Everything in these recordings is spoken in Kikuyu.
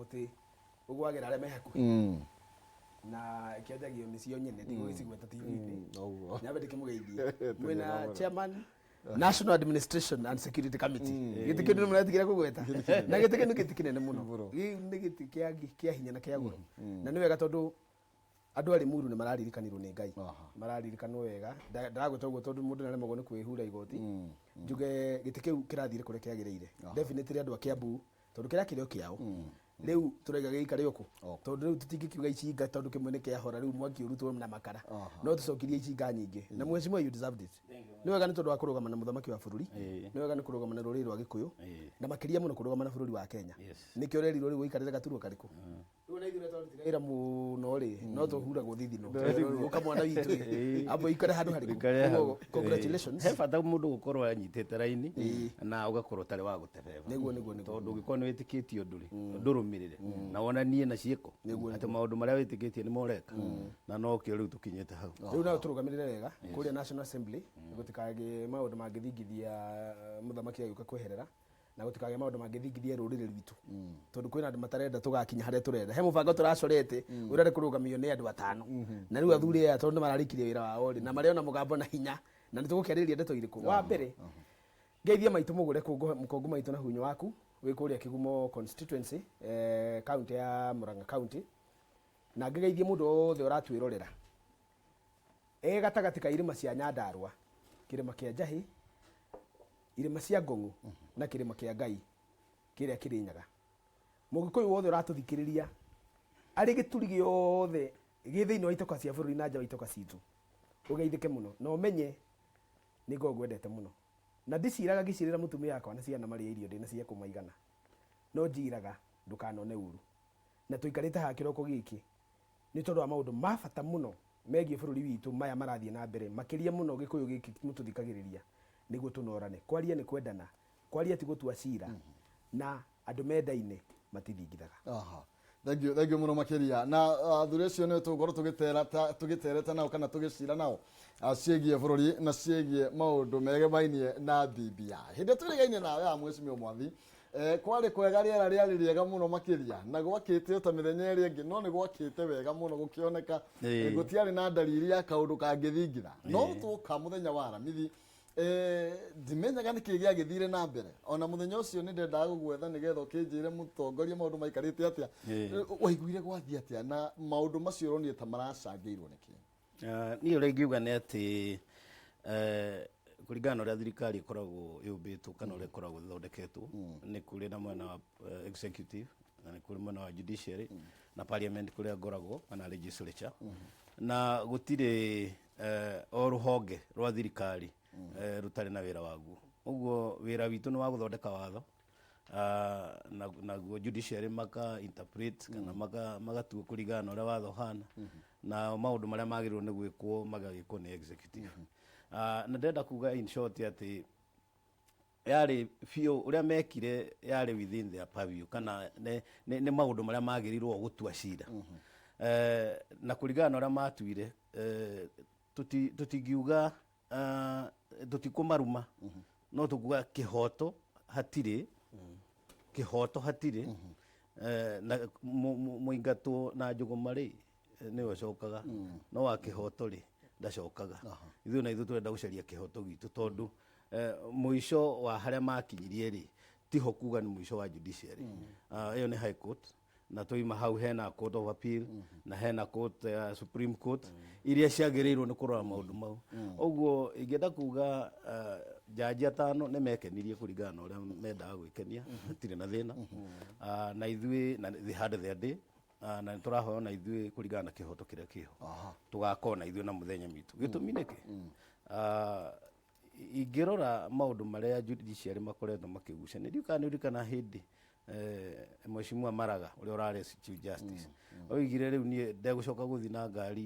Mũtĩ ũgwagĩra arĩa me hakuhĩ na kĩanjagio nĩ cio nyene, ndigũgĩcigweta TV-inĩ. Noguo. Nyambe ndĩkĩmũgeithie mwĩna chairman, National Administration and Security Committee. Gĩtĩ kĩu nĩ mũretigĩra kũgweta, na gĩtĩ kĩu nĩ gĩtĩ kĩnene mũno. Mũno. Gĩu nĩ gĩtĩ kĩa hinya na kĩa goro, na nĩ wega tondũ andũ a Limuru nĩ mararirikanirwo nĩ Ngai. Mararirikanwo wega. Ndĩragwĩta ũguo tondũ mũndũ nĩaremagwo nĩ kwĩhura igoti. Njuge gĩtĩ kĩu kĩrathire kũrĩa kĩagĩrĩire. Definitely andũ a Kiambu, tondũ kĩrĩa kĩrĩ o kĩao rĩu tũraiga gĩikare o kũ, tondũ rĩu tũtingĩkiuga icinga, tondũ kĩmwe nĩ kĩahora, rĩu mwaki ũrutwo na makara. No tũcokirie icinga nyingĩ. Na mheshimiwa, you deserved it. Nĩ wega nĩ tondũ wa kũrũgama na mũthamaki wa bũrũri. Nĩ wega nĩ kũrũgama na rũrĩrĩ rwa Gĩkũyũ, na makĩria mũno kũrũgama na bũrũri wa Kenya. Nĩkĩo ũrerirwo rĩu ũikarĩre gaturwa karĩkũ. Rĩu ona ithuĩ ũrĩa twarutire wĩra mũno rĩ, no tũhuragwo thithino, ũka mwana witũ ĩ, amba ũikare handũ harĩkũ. Ũikare hau. Ũguo, congratulations. He bata mũndũ gũkorwo anyitĩte raini na ũgakorwo ũtarĩ wa gũtebeba. Nĩguo. Tondũ ũngĩkorwo nĩ wĩtĩkĩtie ũndũ rĩ, ndũrũmĩrĩre na wonanie na ciĩko atĩ maũndũ marĩa wĩtĩkĩtie nĩmo ũreka, na nokĩo rĩu tũkinyĩte hau. Rĩu nawe tũrũgamĩrĩre wega kũrĩa National Assembly, gũtikagĩe maũndũ mangĩthingithia mũthamaki agĩũka kweherera, na gũtikagĩe maũndũ mangĩthingithia rũrĩrĩ rwitũ, tondũ kwĩna andũ matarenda tũgakinya harĩa tũrenda. He mũbango tũracorete ũrĩa kũrũgamio nĩ andũ atano, na rĩu athuri aya, tondũ nĩ mararĩkirie wĩra wao rĩ, na marĩ ona mũgambo na hinya, na nĩ tũgũkĩarĩrĩria ndeto irĩkũ. Wa mbere, ngeithia maitũ mũgũre mũkũngũ maitũ na hunyo waku wĩ kũrĩa Kĩgumo constituency, county ya Murang'a county, na ngĩgeithie mũndũ wothe ũratwĩrorera e gatagatĩ ka irĩma cia Nyandarua, kĩrĩma kĩa Njahĩ, irĩma cia Ngong'u na kĩrĩma kĩa Ngai kĩrĩa kĩrĩ Nyaga. Mũgĩkũyũ wothe ũratũthikĩrĩria arĩ gĩturi gĩothe gĩ thĩinĩ wa itoka cia bũrũri na nja wa itoka citũ, ũgeithĩke mũno na ũmenye nĩ ngoragwo ngwendete mũno. Na ndiciraga ngĩcirĩra mũtumia wakwa na ciana marĩe irio ndĩna cia kũmaigana, no njiraga ndũkanone ũru. Na tũikarĩte haha kĩroko gĩkĩ nĩ tondũ wa maũndũ ma bata mũno megiĩ bũrũri witũ maya marathiĩ na mbere, makĩria mũno Gĩkũyũ gĩkĩ mũtũthikagĩrĩria, nĩguo tũnorane. Kwaria nĩ kwendana, kwaria ti gũtua cira, na andũ mendaine matithingithaga. Aha. Thank you, thank you mũno makĩria. Na athuri acio nĩ tũgũkorwo tũgĩtereta tũgĩtereta nao kana tũgĩcira nao ciĩgiĩ bũrũri na ciĩgiĩ maũndũ megemainie na BBI. Hĩndĩ ĩrĩa twĩrĩgaine nawe haha Mheshimiwa Mwathi, kwarĩ kwega, rĩera rĩarĩ rĩega mũno makĩria na gwakĩte o ta mĩthenya ĩrĩa ĩngĩ, no nĩ gwakĩte wega mũno gũkĩoneka gũtiarĩ na ndariri ya kaũndũ kangĩthingitha. No twoka mũthenya wa Aramithi, ndimenyaga nĩkĩ gĩagĩthire na mbere. Ona mũthenya ũcio nĩ ndendaga gũgwetha nĩgetha ũkĩnjĩre mũtongoria maũndũ maikarĩte atĩa. Waiguire gwathiĩ atĩa na maũndũ macio ũronire ta maracangĩirwo nĩkĩ? Niĩ ũrĩa ingiuga nĩ atĩ kũringana na ũrĩa thirikari ĩkoragwo yũmbĩtwo kana ũrĩa ĩkoragwo ĩthondeketwo, nĩ kũrĩ na mwena wa executive na nĩ kũrĩ mwena wa judiciary na parliament kũrĩa ngoragwo kana legislature, na gũtirĩ o rũhonge rwa thirikari rũtarĩ na wĩra waguo. Ũguo wĩra witũ nĩ wa gũthondeka watho, naguo judiciary maka interpret kana magatua kũringana na ũrĩa watho ũhana, na maũndũ marĩa magĩrĩirwo nĩ gwĩkwo magagĩkwo nĩ executive. Na ndĩrenda kuga in short atĩ yarĩ biũ ũrĩa mekire yarĩ within their purview, kana nĩ maũndũ marĩa magĩrĩirwo gũtua cira. Na kũringana na ũrĩa matuire, tũtingiuga tũtikũmaruma, no tũkuga kĩhoto hatirĩ, kĩhoto hatirĩ. Na mũingatwo na njũgũma rĩ, nĩwe ũcokaga, no wa kĩhoto rĩ, ndacokaga. Ithuĩ na ithuĩ tũrenda gũcaria kĩhoto gitũ, tondũ mũico wa harĩa makinyirie rĩ, tiho kuga nĩ mũico wa judiciary. Ĩyo nĩ high court, na twaima hau hena court of appeal na hena court ya supreme court iria ciagĩrĩirwo nĩ kũrora maũndũ mau. Ũguo ingĩenda kuga jaji atano nĩ mekenirie kũringana na ũrĩa mendaga gwĩkenia, hatirĩ na thĩna. Na ithuĩ na they had their day. Na nĩ tũrahoya na ithuĩ kũringana na kĩhoto kĩrĩa kĩho tũgakorwo na ithuĩ na mũthenya witũ. Gĩtũmi nĩkĩ? Ingĩrora maũndũ marĩa judiciary makoretwo makĩgucania, ndiũĩ kana nĩ ũririkana hĩndĩ Mheshimiwa Maraga ũrĩa ũrarĩ Chief Justice oigire rĩu niĩ ndegũcoka gũthiĩ na ngari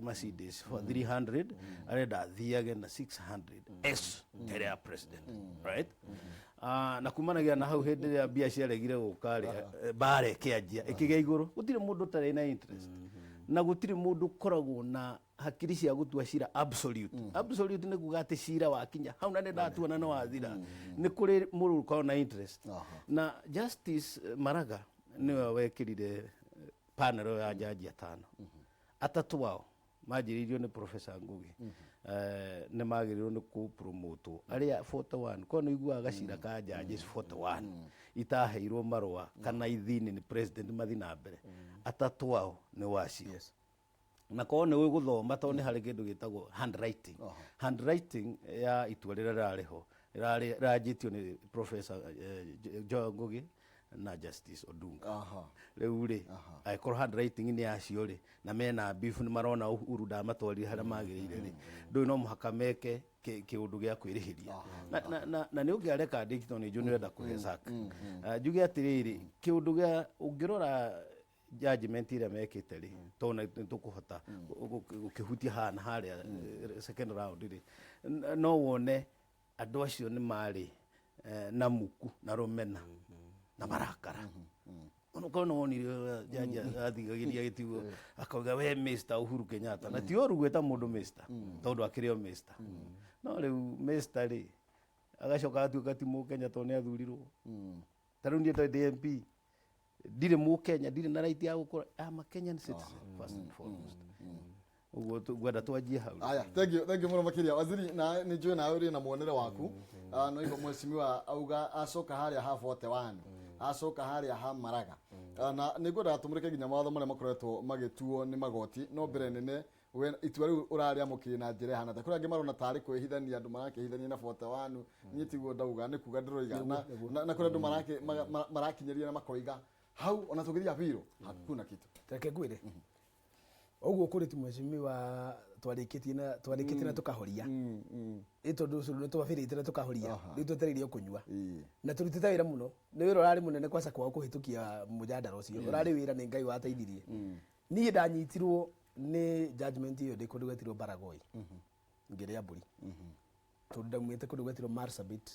Mercedes 300, arenda athiage na 600 S mbere ya president, right? Na kumanagia na hau hĩndĩ ĩrĩa mbia ciaregire gũka rĩ, mbara ĩkĩanjia ĩkĩgĩa igũrũ. Gũtirĩ mũndũ ũtarĩ na interest, na gũtirĩ mũndũ ũkoragwo na hakiri cia gũtua cira absolute. Absolute nĩ kuga atĩ cira wakinya hau na nĩ ndatua na nĩ wathira. Nĩ kũrĩ mũndũ ũkoragwo na interest. Na Justice Maraga Nĩwe wekĩrire panel ya jaji atano. Atatũ ao manjĩrĩirio nĩ Professor Ngugi, nĩ magĩrĩirwo nĩ kũpromotwo arĩa 41 ko nĩ iguaga gacira ka judges 41 itaheirwo marũa kana ithini nĩ president mathi na mbere. Atatũ ao nĩ wacio. Na korwo nĩ ũĩ gũthoma, tondũ nĩ harĩ kĩndũ gĩtagwo handwriting. Handwriting ya itua rĩrĩa rĩrarĩ ho rĩranjĩtio nĩ Professor Joel Ngugi na Justice Odunga. Rĩu rĩ, angĩkorwo handwriting nĩ yacio rĩ, na mena beef, nĩ marona Uhuru ndamatwarire harĩa magĩrĩire rĩ, ndũĩ no mũhaka meke kĩũndũ gĩa kwĩrĩhĩria. Na nĩ ũngĩareka ndĩki, tondũ nĩ njũĩ nĩ ũrenda kũhe sack. Njuge atĩrĩrĩ, kĩũndũ gĩa ũngĩrora judgment ĩrĩa mekĩte rĩ, tondũ nĩ tũkũhota gũkĩhutia haha na harĩa second round rĩ, no wone andũ acio nĩ marĩ na muku na rũmena na marakara. Onokorwo nĩ wonire ũrĩa jaji athigagĩria gĩtiguo akauga, "We Mr Uhuru Kenyatta," na ti ũru gwĩta mũndũ Mr tondũ akĩrĩ o Mr, no rĩu Mr rĩ, agacoka agatuĩka ti Mũkenya tondũ nĩ athurirwo. Ta rĩu niĩ ndĩ MP, ndirĩ Mũkenya, ndirĩ na right ya gũkorwo. I'm a Kenyan citizen first and foremost. Ũguo ngwenda twanjie hau. Aya, thank you, thank you muno makiria, waziri. Na nĩ njũĩ nawe ũrĩ na muonere waku. No igua mheshimiwa auga acoka harĩa ha 41, acoka harĩa ha Maraga. Na nĩ ngwendaga tũmũrĩke nginya mawatho marĩa makoretwo magĩtuo nĩ magoti, no mbere nene, we itua rĩu ũrarĩamũkĩire na njĩra ĩhana atĩa? Kũrĩ angĩ marona tarĩ kwĩhithania andũ marakĩhithania na 41. Niĩ tiguo ndauga, nĩ kuga ndĩroiga na kũrĩ andũ marakinyĩria na makoiga hau ona tũngĩthiĩ apiro hakuna kitu. Reke ngwĩre ũguo kũrĩ ti mheshimiwa, twarĩkĩtie na tũkahoria ĩ, tondũ ũcio nĩ twabĩrĩte na tũkahoria. Rĩu twetereire o kũnyua. Na tũrutĩte wĩra mũno, nĩ wĩra ũrarĩ mũnene kwaca kwao kũhĩtũkia mũjandara ũcio, ũrarĩ wĩra nĩ Ngai wateithirie. Niĩ ndanyitirwo nĩ judgment ĩyo ndĩ kũndũ gwetirwo Baragoi ngĩrĩa mbũri, tondũ ndaumĩte kũndũ gwetirwo Marsabit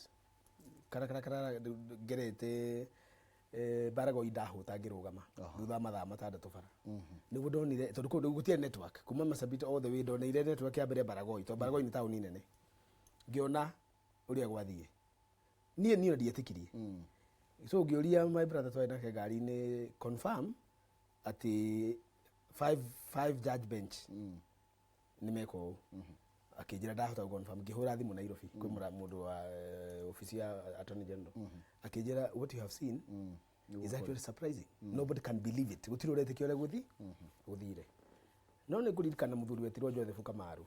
karakarakara ngerete Baragoi, ndahũta ngĩrũgama thutha wa mathaa 6 bara nĩguo ndonire, tondũ kũndũ gũtiarĩ network kuma Marsabit all the way. Ndoneire network ya mbere Baragoi, tondũ Baragoi nĩ taũni nene. Ngĩona ũrĩa gwathiĩ, niĩ ndietĩkirie. So ngĩũria my brother twarĩ nake ngari-inĩ, confirm atĩ five judge bench nĩ meka ũũ. Akĩnjĩra ndahota gũ-confirm. Ngĩhũra thimũ Nairobi kwĩ mũndũ wa ofici ya attorney general, akĩnjĩra, "What you have seen is actually surprising. Nobody can believe it. Gũtirĩ ũretĩkia ũrĩa gũthire." No nĩ ngũririkana mũthuri wetirwo Joseph Kamaru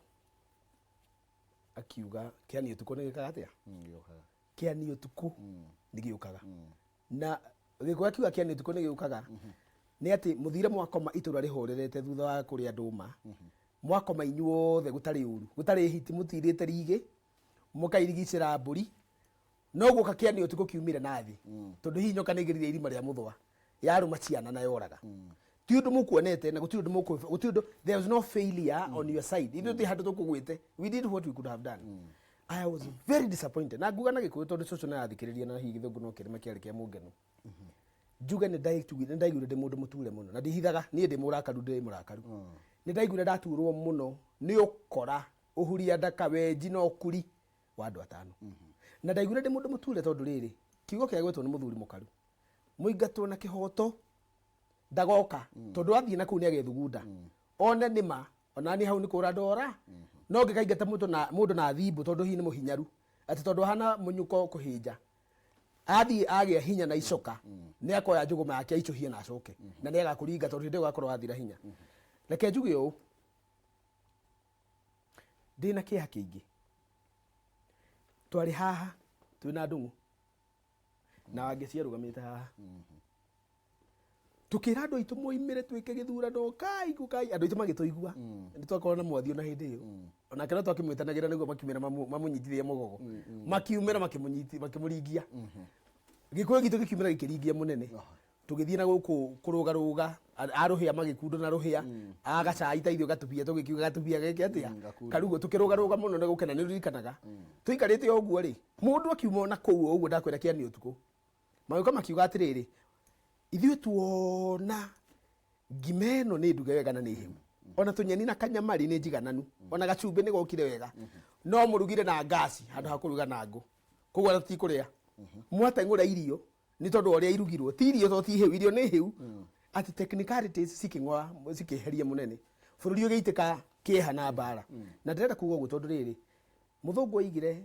akiuga kĩani ũtukũ nĩ gĩkaga atĩa, kĩani ũtukũ nĩ gĩũkaga. Na gĩkũyũ akiuga kĩani ũtukũ nĩ gĩũkaga nĩ atĩ mũthire mwakoma itũra rĩhorerete thutha wa kũrĩa ndũma, mwakoma inyuothe gũtarĩ ũru, gũtarĩ hiti, mũtirĩte rigĩ, mũkairigicĩra mbũri, no guoka kĩani ũtukũ kiumire na thĩ, tondũ hihi nyoka nĩ ĩgĩrire irima rĩa mũthwa, yarũma ciana na yoraga. Ti ũndũ mũkuonete na gũtirĩ ũndũ mũkũ gũtirĩ ũndũ, there was no failure on your side. Ithuĩ tũtirĩ handũ tũkũgwĩte. We did what we could have done. I was very disappointed. Na nguga na Gĩkũyũ tondũ cũcũ nĩ arathikĩrĩria, na hihi Gĩthũngũ no kĩrĩma kĩarĩ kĩa mũngeno. Njuge nĩ ndaiguire ndĩ mũndũ mũture mũno, na ndihithaga niĩ ndĩ mũrakaru, ndĩ mũrakaru. Nĩ ndaiguire ndaturwo mũno nĩ ũkora, ũhuria ndaka, wenji na ũkuri wa andũ atano. Na ndaiguire ndĩ mũndũ mũture tondũ rĩrĩ, kiugo kĩa gwĩtwo nĩ mũthuri mũkaru, mũingatwo na kĩhoto ndagoka, tondũ athiĩ na kũu nĩ agethugunda one nĩma ona niĩ hau nĩ kũra ndora. No ngĩkaingata mũndũ na thimbũ, tondũ hihi nĩ mũhinyaru, atĩ tondũ ahana mũnyuko kũhĩnja, athiĩ agĩa hinya na icoka nĩ akoya njũgũma yake aicũhie na acoke na nĩ agakũringa, tondũ hĩndĩ ĩyo ũgakorwo wathira hinya. Reke njuge ũũ ndĩna kĩeha kĩingĩ. Twarĩ haha twĩna Ndung'u na Wangeci ciarũgamĩte haha, tukĩra andũ aitũ moimĩre twĩke gĩthurano. Kai kai, andũ aitũ magĩtũigua. Nĩ twakorwo na mwathio na hĩndĩ ĩyo onake no twakĩmwĩtanagĩra nĩguo makiumĩra mamũnyitithie mũgogo, makiumĩra makĩmũringia. Gĩkũyũ gitũ gĩkiumĩra gĩkĩringia mũnene. Tũgĩthiĩ na gũkũ kũrũgarũga, arũhĩa magĩkundo na rũhĩa agacai ta ithuĩ gatubia, tũgĩkiuga gatubia geke atĩa. Gakundo. Karugo tũkĩrũgarũga mũno nĩ gũkena. Nĩ ririkanaga tũikarĩte o ũguo rĩ, mũndũ akiuma ona kũu o ũguo, ndakwĩra kĩani ũtukũ, magĩũka makiuga atĩrĩrĩ, "Ithuĩ tuona ngima ĩno nĩ nduge wega na nĩ hĩu, ona tũnyeni na kanyamari nĩ njigananu, ona gacumbĩ nĩ gokire wega, no mũrugire na ngasi handũ ha kũruga na ngũ, koguo ona tũtikũrĩa. Mwateng'ũra irio Nĩ tondũ wa ũrĩa irugirwo, ti irio to ti hĩu, irio nĩ hĩu, atĩ technicalities cikĩng'ora, cikĩheria mũnene, bũrũri ũgĩitĩka kĩeha na mbara. Na ndĩrenda kuga ũguo tondũ rĩrĩ, mũthũngũ oigire,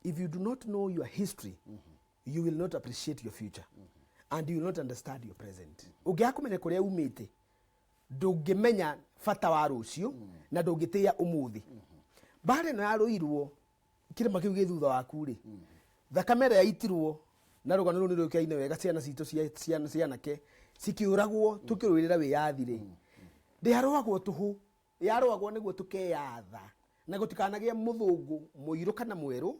"If you do not know your history, you will not appreciate your future and you will not understand your present." Ũngĩaga kũmenya kũrĩa umĩte, ndũngĩmenya bata wa rũciũ na ndũngĩtĩĩa ũmũthĩ. Mbara ĩno yarũirwo kĩrĩma kĩu gĩ thutha waku rĩ, thakame ĩrĩa yaitirwo na rũgano rũu nĩ rũĩkaine wega, ciana citũ cia cianake cikĩũragwo tũkĩrũĩrĩra wĩyathi rĩ, ndĩarũagwo tũhũ, yarũagwo nĩguo tũkeyatha na gũtikanagĩe mũthũngũ mũirũ kana mwerũ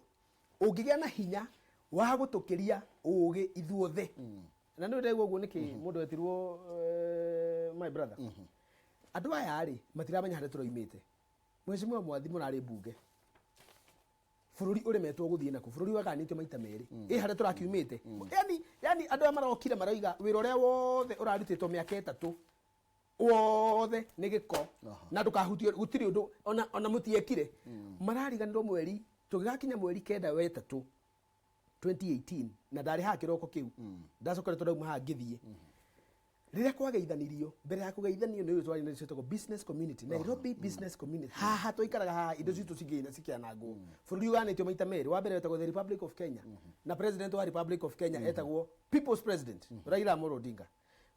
ũngĩgĩa na hinya wa gũtũkĩria ũgĩ ithuothe. Na nĩ ndĩraigua ũguo nĩkĩ mũndũ wetirwo my brother. Andũ aya rĩ, matiramenya harĩa tũraimĩte. Mheshimiwa Mwathi, mũrarĩ mbunge, bũrũri ũremetwo gũthiĩ naku, bũrũri waganĩtio maita merĩ, ĩ harĩa tũrakiumĩte? Yani andũ aya marokire maroiga wĩra ũrĩa wothe ũrarutĩtwo mĩaka 3 wothe nĩ gĩko na ndũkahutio, gũtirĩ ũndũ ona mũtiekire. Marariganĩrwo mweri tũgĩgakinya mweri 9 wa 3 2018, na ndarĩ haha kĩroko kĩu, ndacokere tũrauma haha ngĩthiĩ rĩrĩa kwageithanirio. Mbere ya kũgeithanio nĩ ũyũ twarĩ na ciĩtagwo business community, Nairobi business community. Haha twaikaraga haha, indo citũ cingĩ cikĩanangwo. Bũrũri ũganĩtio maita merĩ. Wa mbere wetagwo the Republic of Kenya, na president wa Republic of Kenya etagwo People's President Raila Amolo Odinga.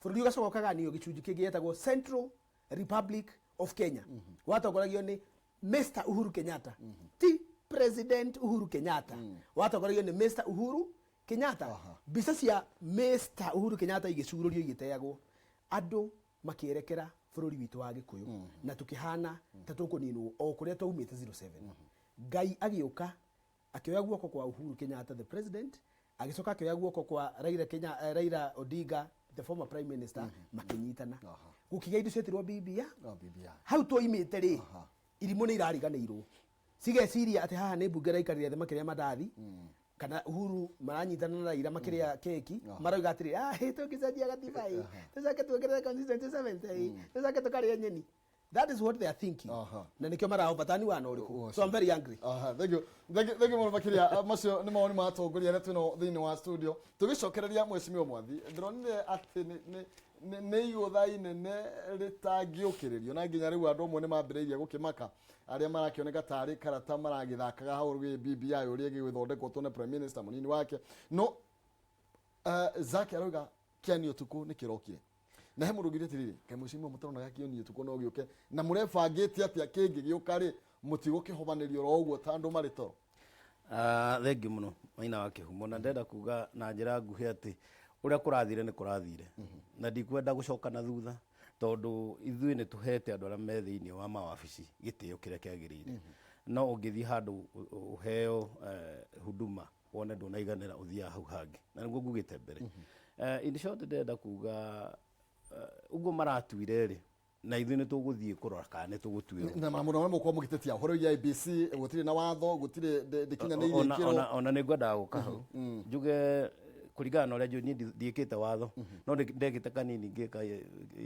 Bũrũri ũgacoka ũkaganio gĩcunjĩ kĩngĩ etagwo Central Republic of Kenya, watongoragio nĩ Mr Uhuru Kenyatta, ti President Uhuru Kenyatta, watongoragio nĩ Mr Uhuru Kenyatta. Mbica cia Mr Uhuru Kenyatta igĩcurũrio, igĩteagwo, andũ makĩerekera bũrũri witũ wa Gĩkũyũ na tũkĩhana ta tũkũninwo o kũrĩa twaumĩte 07. Ngai agĩũka akĩoya guoko kwa Uhuru Kenyatta the president, agĩcoka akĩoya guoko kwa Raila Kenya, Raila Odinga the former prime minister, makĩnyitana, gũkĩgĩa indo cietirwo BBI. Oh, BBI. Hau twoimĩte rĩ, irimũ nĩ irariganĩirwo, cigeciria atĩ haha nĩ mbunge ĩraikarĩra thĩ makĩrĩa mandathi, kana Uhuru maranyitana na Raila makĩrĩa keki. Maroiga atĩrĩ, ah, hĩ, tũngĩcenjia gatiba ĩ, tũcoke tuongerere constituency 70 ĩ, tũcoke tũkarĩe nyeni. That is what they are thinking. Na nĩkĩo marahobatani wana ũrĩkũ. So I'm very angry. Aha, thank you. Thank you, thank you mũno makĩria. Macio nĩ mawoni ma atongoria arĩa twĩnao thĩinĩ wa studio. Tũgĩcokereria, Mheshimiwa Mwathi, ndĩronire atĩ nĩ igũtha inene rĩtangĩũkĩrĩrio, na nginya rĩu andũ amwe nĩ mambĩrĩirie gũkĩmaka, arĩa marakĩoneka tarĩ karata maragĩthakaga hau rĩ BBI ũrĩa ĩgĩgĩthondekwo, tuone prime minister mũnini wake no Zaki arauga kĩani ũtukũ nĩ kĩrokire, na he mũndũ ũngire atĩrĩrĩ, kaĩ mũcimio mũtaronaga kĩoni ũtukũ no gĩũke, na mũrebangĩte atĩa kĩngĩgĩũka rĩ, mũtigũkĩhobanĩrio oro ũguo ta andũ marĩ toro? Ah, thengiũ mũno Maina wa Kĩhumo, na ndĩrenda kuga na njĩra nguhĩ atĩ ũrĩa kũrathire nĩ kũrathire, na ndikwenda gũcoka na thutha, tondũ ithuĩ nĩ tũhete andũ arĩa me thĩinĩ wa mawabici gĩtĩo kĩrĩa kĩagĩrĩire. No ũngĩthiĩ handũ ũheo huduma wone ndũnaiganĩra, ũthiaga hau hangĩ, na nĩguo ngugĩte mbere. In short, ndĩrenda kuga ũguo maratuire rĩ, na ithuĩ nĩ tũgũthiĩ kũrora kana nĩ tũgũtuĩrwo. Na mũno mũno mũkorwo mũgĩtetia ũhoro wĩgiĩ IEBC, gũtirĩ na watho, gũtirĩ ndĩkinyanĩirie ikĩro. Ona nĩ ngwendaga gũka hau njuge kũringana na ũrĩa njũĩ niĩ ndiĩkĩte watho, no ndekĩte kanini ngĩka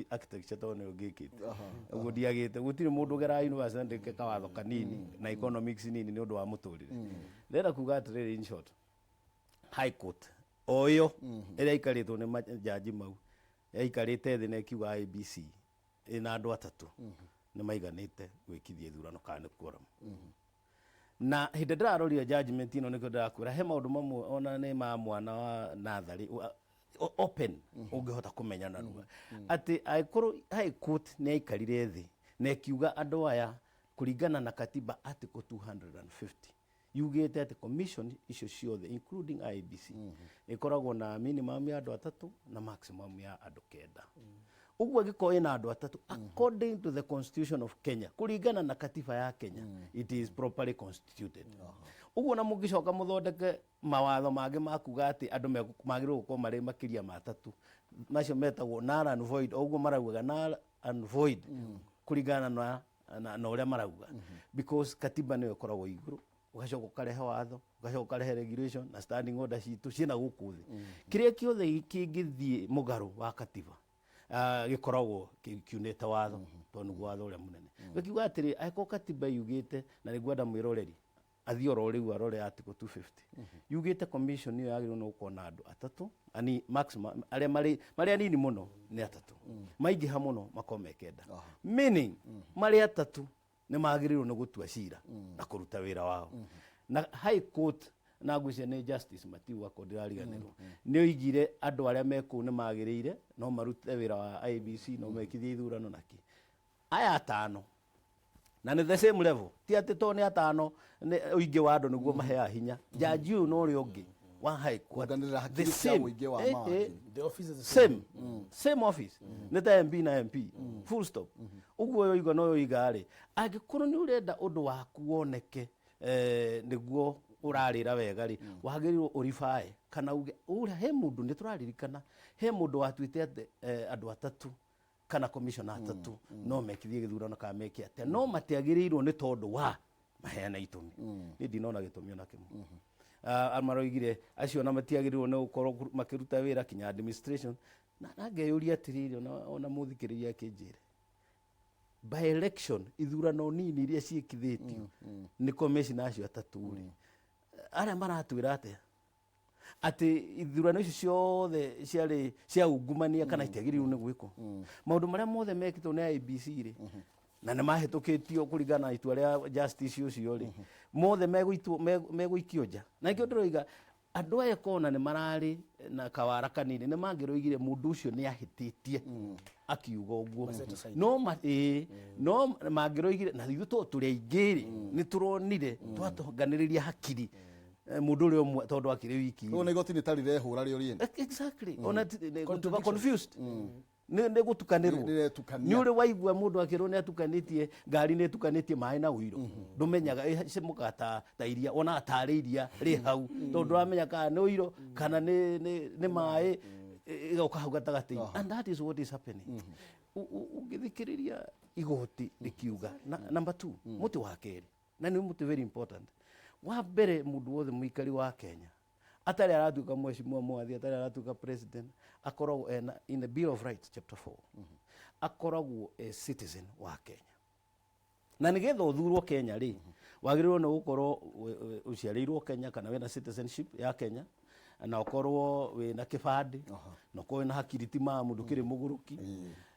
architecture, tondũ nĩyo ngĩkĩte ũguo ndiagĩte. Gũtirĩ mũndũ ũgeraga university na ndĩke kawatho kanini na economics nini nĩ ũndũ wa mũtũrĩre. Ndĩrenda kuga atĩrĩrĩ, in short, high court o ĩyo ĩrĩa ĩikarĩtwo nĩ majaji mau yaikarĩte thĩ na ĩkiuga IEBC ĩna andũ atatũ nĩ maiganĩte gwĩkithia ithurano kana nĩ quorum. Na hĩndĩ ndĩraroria judgment ĩno, nĩkĩo ndĩrakwĩra he maũndũ mamwe ona nĩ ma mwana wa natharĩ open ũngĩhota kũmenya narua atĩ angĩkorwo high court nĩ yaikarire thĩ na ĩkiuga andũ aya kũringana na katiba article 250 yugĩte atĩ commission icio ciothe including IEBC ĩkoragwo na minimum ya andũ atatũ na maximum ya andũ 9. Ũguo angĩkorwo ĩna andũ atatũ, according to the constitution of Kenya, kũringana na katiba ya Kenya, it is properly constituted. Ũguo na mũngĩcoka mũthondeke mawatho mangĩ ma kuga atĩ andũ magĩrĩirwo gũkorwo marĩ makĩria ma atatũ, macio metagwo null and void. O ũguo maraugaga null and void kũringana na ũrĩa marauga, because katiba nĩyo ĩkoragwo igũrũ, ũgacoka ũkarehe watho, ũgacoka ũkarehe regulation na standing order citũ ciĩna gũkũ thĩ. Kĩrĩa kĩothe kĩngĩthiĩ mũgarũ wa katiba gĩkoragwo kiunĩte watho, tondũ nĩguo watho ũrĩa mũnene. Gĩkiuga atĩrĩ, angĩkorwo katiba yugĩte, na nĩngwenda mwĩroreri Athiĩ oro rĩu arore article 250 yugĩte commission ĩyo yagĩrĩirwo nĩ gũkorwo na andũ atatũ ani maximum, arĩa marĩ anini mũno nĩ atatũ, maingĩha mũno makorwo me kenda, meaning marĩ atatũ nĩ magĩrĩirwo nĩ gũtua cira na kũruta wĩra wao. Na high court, na ngwĩciria nĩ Justice Matiu wakwa, ndĩrariganĩrwo, nĩ oigire andũ arĩa me kũu nĩ magĩrĩire no marute wĩra wa IEBC, no mekithie ithurano na kĩ aya atano, na nĩ the same level. Ti atĩ to nĩ atano nĩ ũingĩ wa andũ nĩguo maheaga hinya jaji ũyũ na ũrĩa ũngĩ wa high court. Kuonganĩrĩra The hakiri cia same. mũingĩ wa mawakiri. The office is the same. Same office, nĩ ta MP na MP, full stop. Ũguo yoiga no yoiga rĩ, angĩkorwo nĩ ũrenda ũndũ waku woneke, nĩguo ũrarĩra wega rĩ, wagĩrĩirwo ũribae kana uge ũrĩa he mũndũ. Nĩ tũraririkana he mũndũ watuĩte atĩ andũ atatũ kana commissioner atatũ no mekithie gĩthurano kana meke atĩa, no matiagĩrĩirwo nĩ tondũ wa maheana itũmi. Niĩ ndinona gĩtũmi ona kĩmwe. Maroigire acio ona matiagĩrĩirwo nĩ gũkorwo makĩruta wĩra kinya administration, na ngeyũria atĩrĩrĩ, ona mũthikĩrĩria akĩnjĩre, by election, ithurano nini iria ciĩkithĩtio nĩ commissioner acio atatũ rĩ, arĩa maratwĩra atĩa atĩ ithurano icio ciothe ciarĩ cia ungumania kana itiagĩrĩirwo nĩ gwĩkwo? Maũndũ marĩa mothe mekĩtwo nĩ IEBC rĩ, na nĩ mahĩtũkĩtio kũringana na itua rĩa justice ũcio rĩ, mothe megũikio nja. Na nĩkĩo ndĩroiga andũ aya kona nĩ mararĩ na kawara kanini, nĩ mangĩroigire mũndũ ũcio nĩ ahĩtĩtie akiuga ũguo, no ĩĩ, no mangĩroigire na ithuĩ to tũrĩ aingĩ rĩ, nĩ tũronire twatonganĩrĩria hakiri, mũndũ ũrĩa ũmwe tondũ akĩrĩ wiki. Rĩu nĩ igoti nĩ ta rĩrehũra rĩo rĩene. Exactly, ona nĩ gũtuĩka confused, nĩ gũtukanĩrwo. Nĩ rĩretukania. Nĩ ũrĩ waigua mũndũ akĩrwo nĩ atukanĩtie ngari, nĩ ĩtukanĩtie maĩ na ũiro, ndũmenyaga ĩcemũkaga ta iria, wonaga tarĩ iria rĩ hau, tondũ ndũramenya kana nĩ ũiro kana nĩ maĩ, ĩgoka hau gatagatĩ, and that is what is happening. Ũngĩthikĩrĩria igoti rĩkiuga na, number two, mũtĩ wa kerĩ, na nĩ mũtĩ very important. Wa mbere, mũndũ wothe mũikari wa Kenya atarĩ aratuĩka mheshimiwa mwathi, atarĩ aratuĩka president, akoragwo ena, in the Bill of Rights chapter 4, akoragwo a citizen wa Kenya. Na nigetha ũthurwo Kenya rĩ, wagĩrĩirwo nĩ gũkorwo ũciarĩirwo Kenya kana wĩna citizenship ya Kenya, na ũkorwo wĩna kĩbandĩ, na ũkorwo wĩna hakiri ti mamu, ndũkĩrĩ mũgũrũki,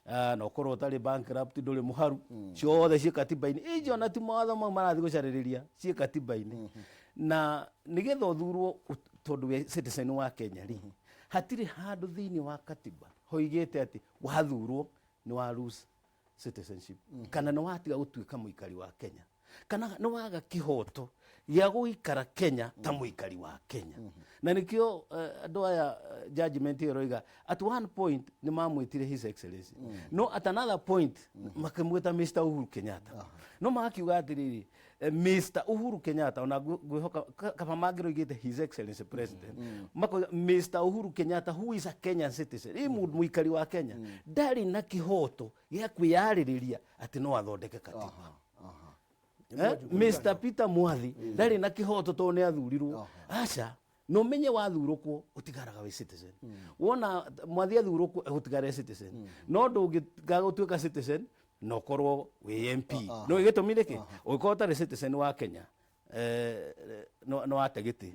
na ũkorwo ũtarĩ bankrupt, ndũrĩ mũharu. Ciothe ciĩ katiba-inĩ icio, na ti mawatho mau marathiĩ gũcarĩrĩria, ciĩ katiba-inĩ. Na nigetha ũthurwo tondũ wĩ citizen wa Kenya rĩ, hatirĩ handũ thĩinĩ wa katiba hoigĩte atĩ wathurwo nĩ wa lose citizenship, kana nĩ watiga gũtuĩka mũikari wa Kenya, kana nĩ waga kĩhoto gĩa gũikara Kenya ta mũikari wa Kenya. Na nĩkĩo andũ aya, judgment ĩyo ĩroiga at one point nĩ mamwĩtire His Excellency, no at another point makĩmwĩta Mr Uhuru Kenyatta. No magakiuga atĩrĩrĩ, Mr Uhuru Kenyatta, ona ngwĩhoka kaba mangĩroigĩte His Excellency President, makoiga Mr Uhuru Kenyatta, who is a Kenyan citizen, ĩ mũndũ mũikari wa Kenya, ndarĩ na kĩhoto gĩa kwĩyarĩrĩria atĩ no athondeke katiba. Mr Peter Mwathi ndarĩ na kĩhoto tondũ nĩ athurirwo. Aca, no menye wathurũkwo ũtigaraga wĩ citizen. Wona Mwathi athurũkwo, egũtigara e citizen, no ndũngĩtiga gũtuĩka citizen na ũkorwo wĩ MP. No gĩtũmi nĩkĩ? Ũngĩkorwo ũtarĩ citizen wa Kenya, no wate gĩtĩ,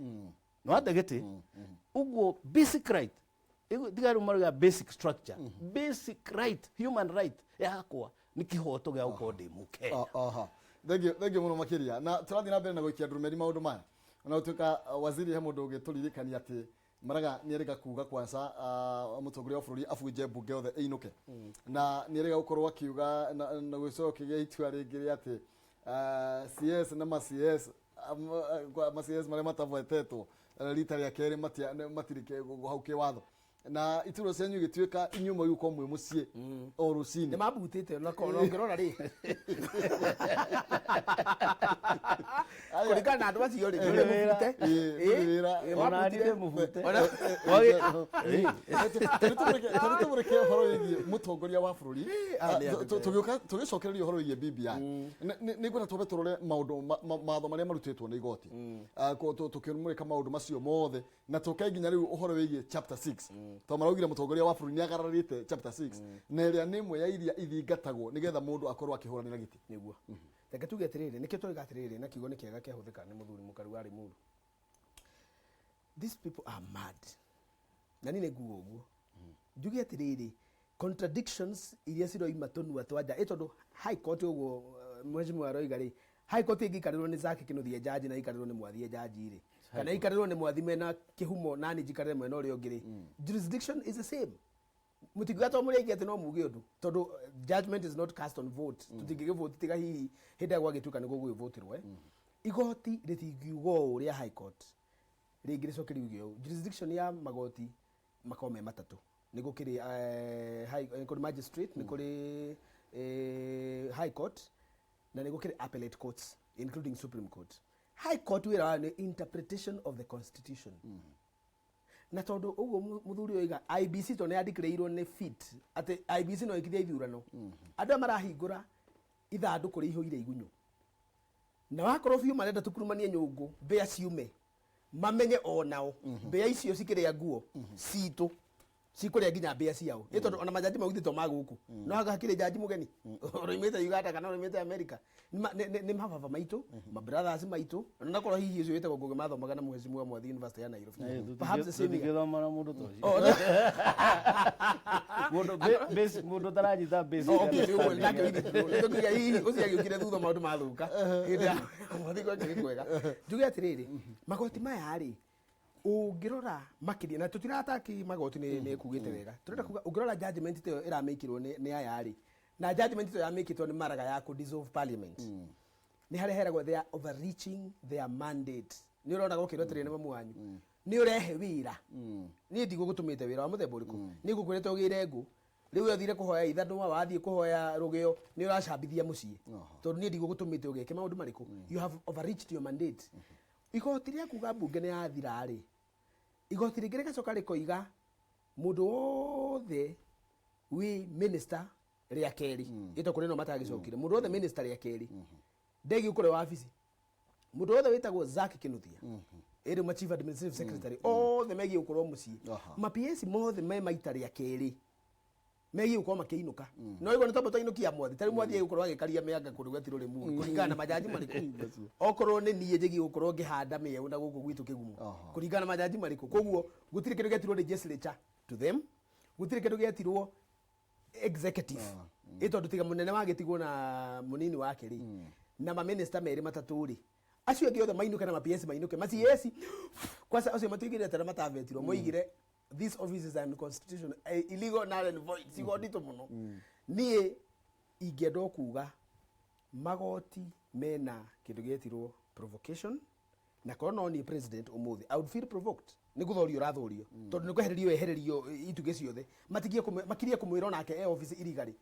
no wate gĩtĩ. Ũguo basic right, tiga rĩu marauga basic structure, basic right, human right yakwa nĩ kĩhoto gĩa gũkorwo ndĩ Mũkenya. Aha, thengiũ, thengiũ mũno makĩria. Na tũrathiĩ na mbere na gũikia ndurumeni maũndũ maya, ona gũtuĩka waziri, he mũndũ ũngĩtũririkania atĩ Maraga nĩ erĩga kuga kwanza mũtongoria wa bũrũri abunje mbunge yothe ĩinũke, na nĩ erĩga gũkorwo akiuga na gũcoka kĩgĩa itua rĩngĩ rĩa atĩ CS na ma CS, ma CS marĩa matavotetwo rita rĩa kerĩ matirĩ hau kĩwatho, na iturwa cianyu igĩtuĩka inyuĩ mwagĩrĩirwo gũkorwo mwĩ mũciĩ o rũcinĩ. Nĩ mambutĩte na ũngĩrora rĩ, kũringana na andũ acio rĩ, nĩ mũbute. Ĩĩ, wĩra. Ona niĩ ndĩ mũbute. Tũmũrĩke ũhoro wĩgiĩ mũtongoria wa bũrũri. Aya nĩ andũ. Tũgĩũka tũgĩcokereria ũhoro wĩgiĩ BBI, nĩ ngwenda twambe tũrore maũndũ mawatho marĩa marutĩtwo nĩ igoti. Tũkĩmũrĩka maũndũ macio mothe na tũke nginya rĩu ũhoro wĩgiĩ chapter 6, tondũ maraugire mũtongoria wa bũrũri nĩ agararĩte chapter 6, na ĩrĩa nĩ ĩmwe ya iria ithingatagwo nĩgetha mũndũ akorwo akĩhũranĩra gĩtĩ. Nĩguo. Reke tuge atĩrĩrĩ, nĩkĩo tũroiga atĩrĩrĩ, na kiugo nĩ kĩega kĩahũthĩka nĩ mũthuri mũkaru wa Limuru. These people are mad. Na niĩ nĩ nguga ũguo. Njuge atĩrĩrĩ, contradictions iria ciroima tũnua twa nja, ĩ tondũ High Court ũguo mheshimiwa aroiga rĩ, High Court ĩngĩikarĩrwo nĩ Zack Kĩnuthia jaji na ĩikarĩrwo nĩ Mwathie jaji rĩ, kana ĩikarĩrwo nĩ Mwathi mena kĩhumo na niĩ njikarĩre mwena ũrĩa ũngĩ rĩ, jurisdiction is the same. Mũtingiuga to mũrĩ aingĩ atĩ no muge ũndũ, tondũ judgment is not cast on vote. Tũtingĩgĩvote tiga hihi hĩndĩ ĩrĩa gwagĩtuĩka nĩ gũgwĩvotirwo, eh. Igoti rĩtingiuga ũũ rĩa High Court, rĩngĩ rĩcoke riuge ũũ. Jurisdiction ya magoti makoragwo me matatũ. Nĩ gũkĩrĩ high, nĩ kũrĩ magistrate, nĩ kũrĩ High Court, na nĩ gũkĩrĩ appellate courts including Supreme Court. High Court wĩra wayo nĩ interpretation of the constitution. Na tondũ ũguo mũthuri oiga IEBC tondũ nĩ yandĩkĩrĩirwo nĩ fit atĩ IEBC no ĩkithie ithurano. Andũ aya marahingũra ithandũkũ rĩihũire igunyũ. Na wakorwo biũ marenda tũkurumanie nyũngũ, mbĩa ciume, mamenye onao mbĩa icio cikĩrĩa nguo citũ cikũrĩa nginya mbĩa ciao. Ĩ tondũ ona majaji maugithĩ to ma gũkũ, no hanga hakĩrĩ jaji mũgeni ũroimĩte Uganda kana ũroimĩte America. Nĩ mababa maitũ, ma brothers maitũ, ona korwo hihi ũcio wĩtagwo Ngũgĩ mathomaga na mheshimiwa Mwathi University ya Nairobi. Perhaps the same year. Tũtingĩthoma na mũndũ ta ũcio. Oh, Mũndũ mũndũ ũtaranyita basic Oh, okay, nĩ ũguo, understanding. nake withĩ nĩ tũkiuga hihi ũcio agĩũkire thutha maũndũ mathũka. Hĩndĩ ya Mwathi gwakĩrĩ kwega. Njuge atĩrĩrĩ, magoti maya rĩ, ũngĩrora makĩria, na tũtirataki magoti nĩ kugĩte wega. Tũrenda kuga ũngĩrora judgment ta ĩyo ĩramĩkirwo nĩ aya rĩ, na judgment ta ĩyo yamĩkĩtwo nĩ Maraga ya kũ dissolve parliament. Nĩ harĩa heragwo they are overreaching their mandate. Nĩ ũrona gũkĩrwo atĩrĩrĩ nĩ mamu wanyu. Nĩ ũrehe wĩra. Niĩ ndigũgũtũmĩte wĩra wa mũthemba ũrĩkũ. Niĩ ngũkwĩrĩte ũgĩre ngũ. Rĩu we ũthire kũhoya ithanwa, wathiĩ kũhoya rũgĩo, nĩ ũracambithia mũciĩ. Tondũ niĩ ndigũgũtũmĩte ũgeke maũndũ marĩkũ. You have overreached your mandate. Igoti rĩa kuga mbunge nĩ yathira rĩ, igoti rĩngĩ rĩgacoka rĩkoiga mũndũ wothe wĩ minister rĩa kerĩ, ĩto kũrĩ no matagĩcokire, mũndũ wothe minister rĩa kerĩ ndegiĩ gũkorwo wabici. Mũndũ wothe wĩtagwo Zack Kĩnuthia, ĩrĩ ma chief administrative secretary, othe megiĩ gũkorwo mũciĩ. Ma PS mothe me maita rĩa kerĩ megiĩ gũkorwo makĩinũka. No igua nĩ twamba twainũkia Mwathi, tarĩu Mwathi egũkorwo agĩkaria mĩanga kũndũ gwetirwo Limuru kũringana na majaji marĩkũ. Okorwo nĩ niĩ njĩgiĩ gũkorwo ngĩhanda mĩeũ na gũkũ gwitũ Kĩgumo kũringana na majaji marĩkũ. Koguo gũtirĩ kĩndũ gĩetirwo legislature to them, gũtirĩ kĩndũ gĩetirwo executive, ĩ tondũ tiga mũnene wagĩtigwo na mũnini wake rĩ, na maminista merĩ matatũ rĩ, acio angĩ othe mainũke na ma PS mainũke, ma CS kwanza acio matuigire atĩ arĩa matavetirwo moigire these offices are unconstitutional, illegal, null and void, ciugo nditũ mũno. Niĩ ingĩenda o kuga magoti mena kĩndũ gĩetirwo provocation, na korwo no niĩ president ũmũthĩ I would feel provoked. Nĩ gũthorio ũrathorio, tondũ nĩ kwehererio wehererio itugĩ ciothe. Matigie makirie kũmwĩra onake e office irigarĩ,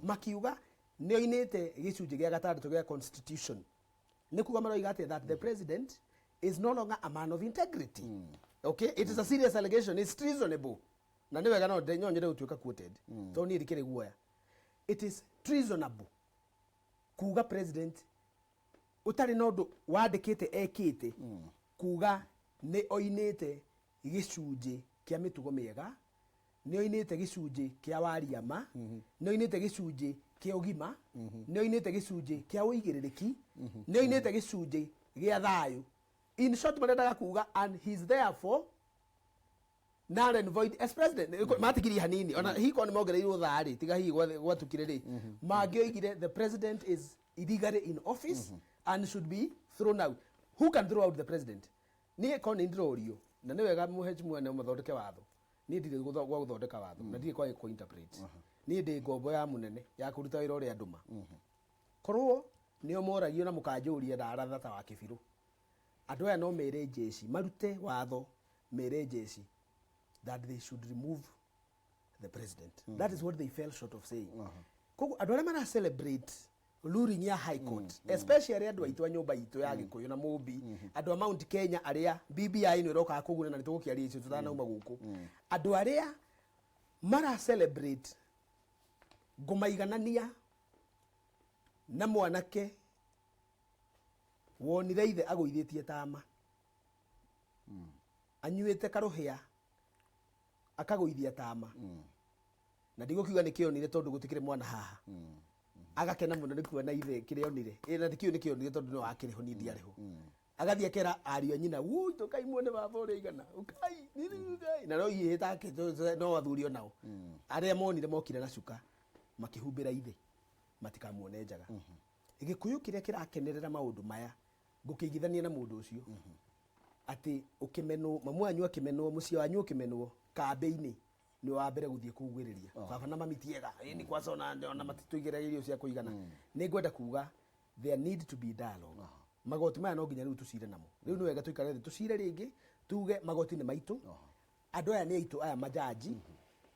makiuga nĩ oinĩte gĩcunjĩ gĩa gatandatũ gĩa constitution. Nĩ kuga maroiga atĩ that the president is no longer a man of integrity. Okay, it is a serious allegation, it's treasonable, na nĩ wega no no nyende gũtuĩka quoted, tondũ niĩ ndikĩrĩ guoya. It is treasonable kuga president ũtarĩ na ũndũ wandĩkĩte ekĩte, kuga nĩ oinĩte gĩcunjĩ kĩa mĩtugo mĩega, nĩ oinĩte gĩcunjĩ kĩa waria ma, nĩ oinĩte gĩcunjĩ kĩa ũgima, nĩ oinĩte gĩcunjĩ kĩa ũigĩrĩrĩki, nĩ oinĩte gĩcunjĩ gĩa thayũ. In short, marendaga kuga and he is therefore null and void as president. Matigirie hanini ona hihi korwo nĩ mongereirwo thaa rĩ, tiga hihi gwatukire rĩ, mangĩoigire the president is illegally in office and should be thrown out. Who can throw out the president? Niĩ korwo nĩ ndĩrorio, na nĩ wega mũheshimiwa no mathondeke watho, niĩ ndirĩ gwa gũthondeka watho na ndirĩ kwa kũ interpret. Niĩ ndĩ ngombo ya mũnene ya kũruta wĩra ũrĩa ndũma. Korwo nĩo moragio na mũkanjũria ndaratha ta wa kĩbirũ, andũ aya no mere jeshi marute watho, mere jeshi that they should remove the president. That is what they fell short of saying. Koguo andũ arĩa mara celebrate ruling ya High Court, especially andũ aitũ a nyũmba itũ ya Gĩkũyũ na Mũmbi, andũ a Mount Kenya arĩa BBI ĩno ĩrokaga kũguna, na nĩ tũgũkĩaria icio tũtanauma gũkũ, andũ arĩa mara celebrate ngũmaiganania na mwanake wonire ithe agũithĩtie tama, anyuĩte karũhĩa akagũithia tama, na ndigũkiuga nĩ kĩonire tondũ gũtikĩrĩ mwana haha. Agakena mũno nĩ kuona ithe kĩrĩa onire. Ĩ, na kĩu nĩkĩo onire tondũ nĩwe wakĩrĩ ho, niĩ ndiarĩ ho. Agathiĩ akera ariũ a nyina, "Wui, ũkai muone baba ũrĩa aigana, ũkai, nini, ũkai." Na no ihĩta no athuri onao arĩa monire mokire na cuka makĩhumbĩra ithe matikamuone njaga. Gĩkũyũ kĩrĩa kĩrakenerera maũndũ maya ngũkĩigithania na mũndũ ũcio atĩ ũkĩmenwo, mamu wanyu akĩmenwo, mũciĩ wanyu ũkĩmenwo kambĩ-inĩ, nĩ wa mbere gũthiĩ kugĩrĩria baba na mami tiega ĩ nĩ kwaca ona matitũigĩra irio cia kũigana. Nĩ ngwenda kuga there need to be dialogue. Magoti maya no nginya rĩu tũcire namo. Rĩu nĩ wega tũikare thĩ tũcire rĩngĩ, tuge magoti nĩ maitũ, andũ aya nĩ aitũ, aya majaji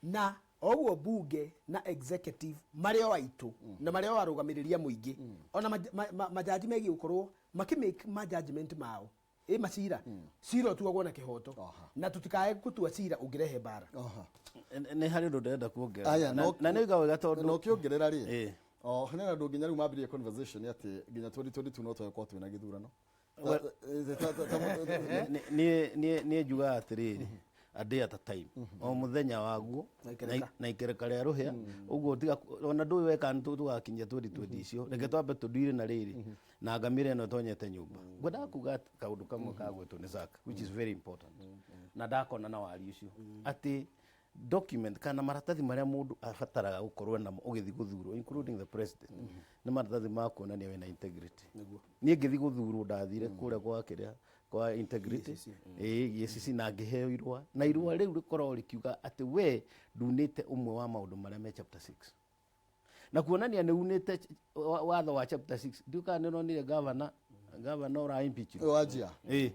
na oguo bunge na executive marĩ o aitũ na marĩ o arũgamĩrĩri a mũingĩ. Ona majaji megiĩ gũkorwo makĩmake ma judgment mao ĩ macira, cira ũtuagwo na kĩhoto na tũtikae gũtua cira ũngĩrehe mbara. Nĩ harĩ ũndũ ndĩrenda kuongerera. Aya, Na nĩ uga wega tondũ na ũkĩongerera rĩ, o hena andũ nginya rĩu mambirie conversation atĩ nginya 2022 no tũgĩkorwo twĩna gĩthurano. Niĩ njugaga atĩrĩrĩ, a day at a time, o mũthenya waguo. Na ikereka. Na ikereka rĩa rũhĩa ũguo tiga ona ndũĩ weka nĩ tũgakinyia 2020 icio. Reke twambe tũndire na rĩrĩ na ngamĩra ĩno ĩtonyete nyũmba. Ngwendaga kuga atĩ kaũndũ kamwe kagwetwo nĩ Zack, which is very important, na ndakona na wari ũcio atĩ document kana maratathi marĩa mũndũ abataraga gũkorwo namo ũgĩthiĩ gũthurwo, including the president, nĩ maratathi ma kuonania wĩna integrity. Niĩ ngĩthiĩ gũthurwo ndathire kũrĩa kwa kĩrĩa kwa integrity, ĩĩ, EACC, na ngĩheo irũa, na irũa rĩu rĩkoragwo rĩkiuga atĩ we ndunĩte ũmwe wa maũndũ marĩa me chapter 6 na kuonania nĩ unĩte watho wa chapter 6. Ndiũ kana nĩ ũronire governor ũra impeach. Wanjia. Ĩĩ.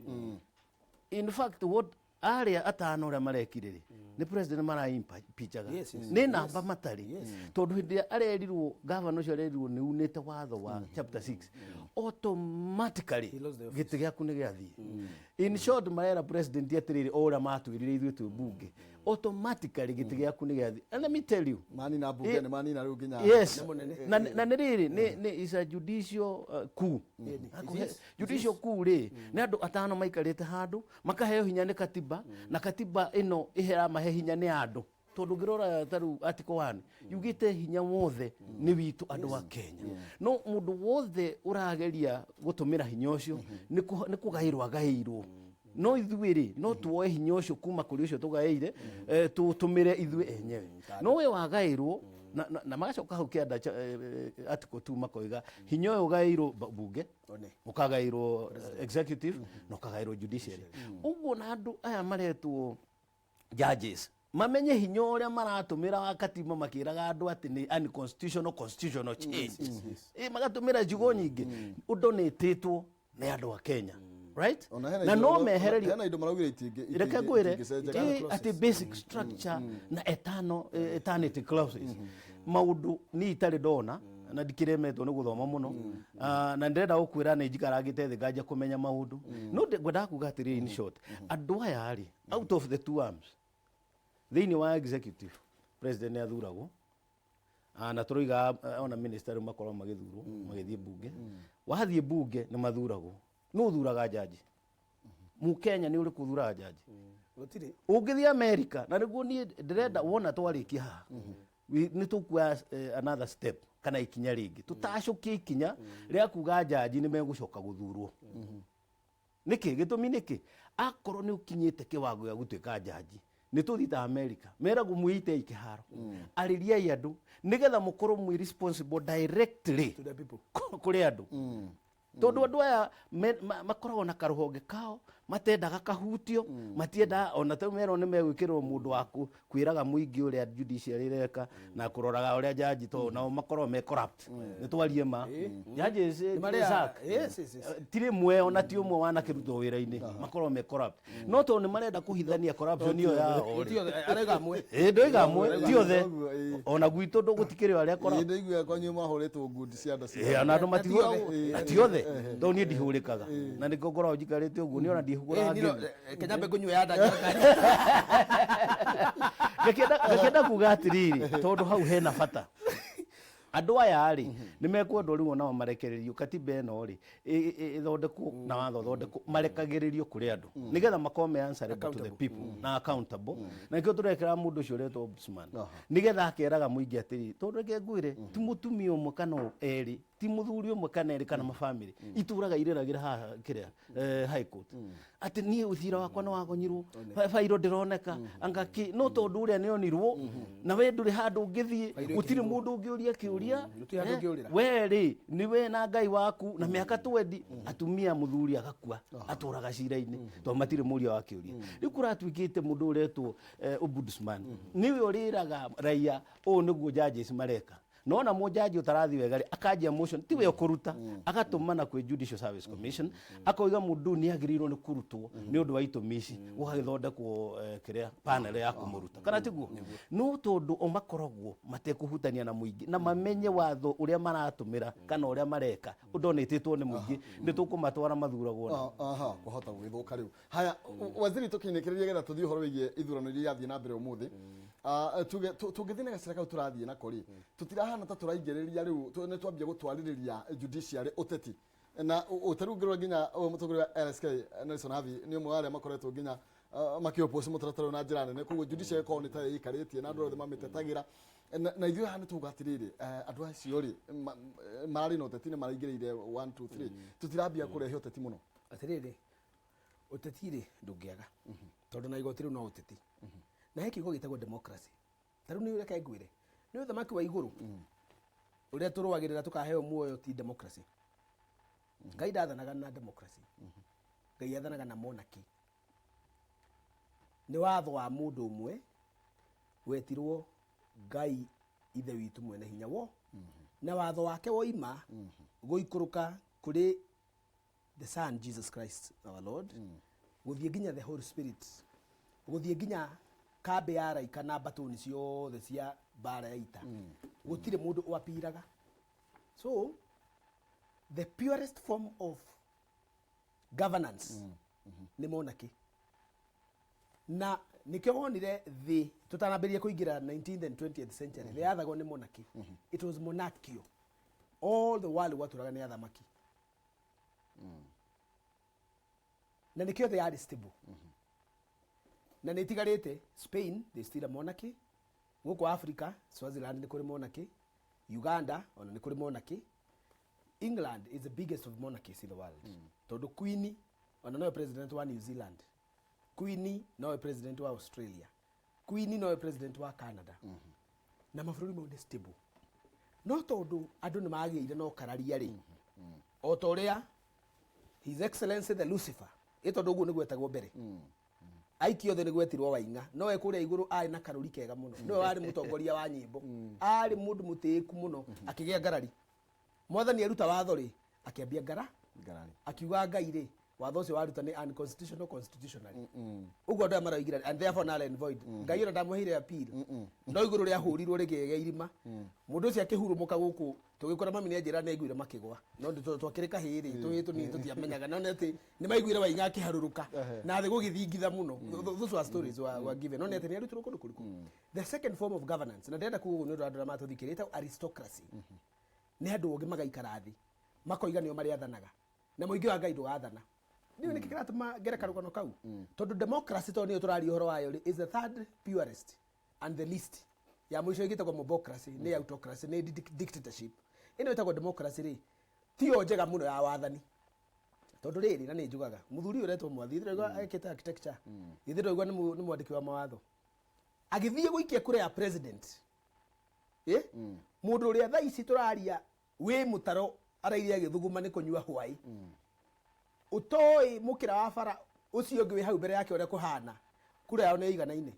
In fact, what arĩa atano ũrĩa marekire rĩ, nĩ president maraimpeachaga. Nĩ namba matarĩ, tondũ hĩndĩ ĩrĩa arerirwo, gavana ũcio arerirwo nĩ unĩte watho wa chapter 6, automatically He lost the office. gĩtĩ gĩaku nĩ gĩathiĩ. In short, marera president atĩrĩrĩ, o ũrĩa matwĩrire ithuĩ twĩ bunge, automatically gĩtĩ gĩaku nĩ gĩathiĩ. And let me tell you, Manina bunge, nĩ manina rĩu nginya yes. Nĩ mũnene. Na nĩ rĩrĩ nĩ is a judicial coup. Judicial coup rĩ, nĩ andũ atano maikarĩte handũ makaheo hinya nĩ katiba, na katiba ĩno ĩramahe hinya nĩ andũ, tondũ ũngĩrora ta rĩu article 1 yugĩte hinya wothe nĩ witũ andũ a Kenya. No mũndũ wothe ũrageria gũtũmĩra hinya ũcio nĩ kũgaĩrwo agaĩirwo. No ithuĩ rĩ, no tuoe hinya ũcio kuma kũrĩ ũcio tũgaĩire, tũtũmĩre ithuĩ enyewe. No we wagaĩrwo na magacoka hau kĩanda article 2 makoiga hinya ũyũ ũgaĩirwo bunge, One. ũkagaĩrwo executive na ũkagaĩrwo judiciary. Ũguo na andũ aya maretwo judges mamenye hinya ũrĩa maratũmĩra wa katiba makĩraga andũ atĩ nĩ unconstitutional constitutional change. Magatũmĩra ciugo nyingĩ ũndonĩtĩtwo nĩ andũ a Kenya, right? Ona hena Na no mehererio. Hena indo maraugire Reke ngwĩre itingĩcenjeka. Atĩ basic structure na eternal, eternity clauses, maũndũ niĩ itarĩ ndona na ndikĩremetwo nĩ gũthoma mũno. Ah, na ndĩrenda gũkwĩra nĩ njikarangĩte thĩ nganjia kũmenya maũndũ. No ngwendaga kuga atĩrĩrĩ, in short, andũ aya rĩ, out of the two arms thĩinĩ wa executive, president nĩ athuragwo. Ah, na tũroiga ona minister rĩu makorwo magĩthurwo magĩthiĩ bunge. Wathiĩ bunge nĩ mathuragwo. Nũ ũthuraga jaji? Mũkenya nĩ ũrĩkũ ũthuraga jaji? Gũtirĩ. Ũngĩthiĩ America, na nĩguo niĩ ndĩrenda wona twarĩkia haha nĩ tũkuoya another step kana ikinya rĩngĩ, tũtacũkie ikinya rĩa kuga jaji nĩ megũcoka gũthurwo. Nĩkĩ gĩtũmi? Nĩkĩ akorwo nĩ ũkinyĩte kĩwango gĩa gũtuĩka jaji, nĩ tũthiĩ ta America meragwo mwĩitei kĩharo, arĩriai andũ nĩgetha mũkorwo mwĩ responsible directly To the people. kũrĩ andũ, tondũ andũ aya makoragwo na karũhonge kao matendaga kahutio, matiendaga ona tau merwo nĩ megwĩkĩrwo mũndũ wa kwĩraga mũingĩ ũrĩa judiciary ĩreka na kũroraga ũrĩa jaji, tondũ nao makoragwo me corrupt. Nĩ twarie ma judges, Isaac, Yes. Ti rĩmwe ona ti ũmwe wanakĩrutwo wĩra-inĩ makoragwo me corrupt, no tondũ nĩ marenda kũhithania corruption ĩyo yao rĩ. Ti othe, arauga amwe. Ĩ, ndoiga amwe, ti othe. Ũguo, ĩ. Ona gwitũ gũtikĩrĩ o arĩa corrupt. Ndaiguaga kwanyu mahũrĩtwo ngundi cia nda cia Ĩ, ona andũ Na ti matihũragwo. othe. Na ti othe, tondũ niĩ ndihũrĩkaga na nĩkĩo ngoragwo njikarĩte ũguo niĩ ona ndihũraga Ĩ, nilo, ngĩthiĩ. Kenya mbe ngũnyua ya nda. Ngakĩenda kuga atĩrĩrĩ, tondũ hau hena bata. Andũ aya rĩ, nĩ mekwendwo rĩu onao marekererio. Katiba ĩno rĩ, ĩthondekwo na watho ũthondekwo marekagĩrĩrio kũrĩ andũ, nĩgetha makorwo me answerable to the people na accountable. Na nĩkĩo tũrekĩra mũndũ ũcio ũretwo ombudsman, nĩgetha akeraga mũingĩ atĩrĩ, tondũ reke ngwĩre, ti mũtumia ũmwe kana erĩ, ti mũthuri ũmwe kana erĩ, kana mabamĩrĩ itũraga irĩragĩra haha kĩrĩa high court, atĩ niĩ ũcira wakwa nĩ wagonyirwo, bairo ndĩroneka anga kĩ. No tondũ ũrĩa nĩ onirwo na we ndũrĩ handũ ũngĩthiĩ, gũtirĩ mũndũ ũngĩũria kĩũria. Gũtirĩ handũ ũngĩũrĩra. We rĩ, nĩ we na Ngai waku na mĩaka 20, atumia, mũthuri agakua, atũraga cira-inĩ tondũ matirĩ mũria wa kĩũria. Rĩu kũratuĩkĩte mũndũ ũretwo ombudsman nĩwe ũrĩraga raia ũũ nĩguo judges mareka. Nona mũjaji ũtarathiĩ wega rĩ, akanjia motion, tiwe ũkũruta, agatũmana kwĩ Judicial Service Commission, akoiga mũndũ ũyũ nĩ agĩrĩirwo nĩ kũrutwo nĩ ũndũ wa itũmi ici. Gũgagĩthondekwo kĩrĩa panel ya kũmũruta, kana tiguo? No tondũ o makoragwo matekũhutania na mũingĩ na mamenye watho ũrĩa maratũmĩra kana ũrĩa mareka ũndonĩtĩtwo nĩ mũingĩ, nĩ tũkũmatwara mathuragwo na Aha, kwahota gũgĩthũka rĩu. Haya, waziri, tũkinĩkĩrĩria getha tũthiĩ ũhoro wĩgiĩ ithurano iria irathiĩ na mbere ũmũthĩ. Tuge tũngĩthiĩ na gacĩra kau tũrathiĩ nako rĩ, tũtirahana ta tũraingĩrĩria rĩu, nĩ twambia gũtwarĩrĩria judiciary ũteti na ũtarĩu. Ngĩrora nginya ũyũ mũtongoria wa LSK Nelson Havi nĩ ũmwe wa arĩa makoretwo nginya makĩoppose mũtaratara ũyũ na njĩra nene. Koguo judiciary ĩkorwo nĩ ta ĩikarĩtie na andũ othe mamĩtetagĩra, na ithuĩ haha nĩ tuga atĩrĩrĩ, andũ acio rĩ, mararĩ na ũteti, nĩ maraingĩrĩire 1 2 3, tũtirambia kũrehe ũteti mũno. Atĩrĩrĩ, ũteti rĩ, ndũngĩaga, tondũ na igoti rĩu no ũteti, na he kiugo gĩtagwo democracy. Ta rĩu nĩ reke ngwĩre, nĩ ũthamaki wa igũrũ ũrĩa tũrũagĩrĩra tũkaheo muoyo, ti democracy. Ngai ndathanaga na democracy, Ngai athanaga na monarchy. Nĩ watho wa mũndũ ũmwe wetirwo Ngai Ithe witũ mwene hinya wo, na watho wake woima gũikũrũka kũrĩ the Son Jesus Christ our Lord, gũthiĩ nginya the Holy Spirit, gũthiĩ nginya kambĩ ya araika na mbatũni ciothe cia mbara ya ita. Gũtirĩ mũndũ wapiraga. So the purest form of governance nĩ monarchy, na nĩkĩo wonire thĩ tũtanambĩrĩria kũingĩra 19th and 20th century, thĩ yathagwo nĩ monarchy. It was monarchial. All the world gwatũraga nĩ athamaki, na nĩkĩo thĩ yarĩ stable na nĩ ĩtigarĩte. Spain, they still a monarchy. Gũkũ Africa, Swaziland nĩ kũrĩ monarchy, Uganda ona nĩ kũrĩ monarchy. England is the biggest of monarchies in the world, tondũ queen ona nowe president wa New Zealand, queen nowe president wa Australia, queen nowe president wa Canada, na mabũrũri mau nĩ stable. No tondũ andũ nĩ magĩire na ũkararia rĩ, o ta ũrĩa His Excellency the Lucifer ĩ, tondũ ũguo nĩguo etagwo mbere aiki othe nĩ gwetirwo Waing'a, nowe kũrĩa igũrũ arĩ na karũri kega mũno, nĩwe warĩ mũtongoria wa nyĩmbo, arĩ mũndũ mũtĩĩku mũno. Akĩgĩa ngarari, Mwathani aruta watho rĩ, akĩambia ngara. Ngarari. Akiuga Ngai rĩ, watho ũcio waruta nĩ unconstitutional constitutionally, ũguo andũ aya maroigire, and therefore null and void. Ngai ona ndamũheire appeal, no igũrũ rĩahũrirwo rĩgĩgĩa irima, mũndũ ũcio akĩhurumũka gũkũ. Tũgĩkora mami nĩ anjĩra nĩ aiguire makĩgwa, no twakĩrĩ kahĩĩ rĩ, tũhĩĩ tũnini, tũtiamenyaga, no nĩ atĩ nĩ maiguire Waing'a akĩharũrũka na thĩ gũgĩthingitha mũno. Those were stories were given, no nĩ atĩ nĩ arutirwo kũndũ kũrĩkũ. The second form of governance, na ndĩrenda kuga ũguo nĩ ũndũ wa andũ arĩa matũthikĩrĩria, ĩtagwo aristocracy. Nĩ andũ ogĩ magaikara thĩ makoiga nĩo marĩathanaga na mũingĩ wa Ngai ndũgathana. Nĩyo nĩkĩ kĩratũma ngere karũgano kau? Tondũ democracy, tondũ nĩyo tũraria ũhoro wayo rĩ, is the third purest and the least. Ya mũico ĩgĩtagwo mobocracy, nĩ autocracy, nĩ dictatorship. Ĩno ĩtagwo democracy rĩ, tiyo njega mũno ya wathani, tondũ rĩrĩ, na nĩ njugaga mũthuri ũyũ ũretwo Mwathi, ithuĩ tũraigua ekĩte architecture, ithuĩ tũraigua nĩ mwandĩki wa mawatho, agĩthiĩ gũikia kura ya president, ĩ mũndũ ũrĩa thaa ici tũraria wĩ mũtaro araire agĩthuguma nĩ kũnyua hwaĩ, ũtoĩ mũkĩra wa bara ũcio ũngĩ wĩ hau mbere yake ũrĩa kũhana, kura yao nĩ ĩiganaine.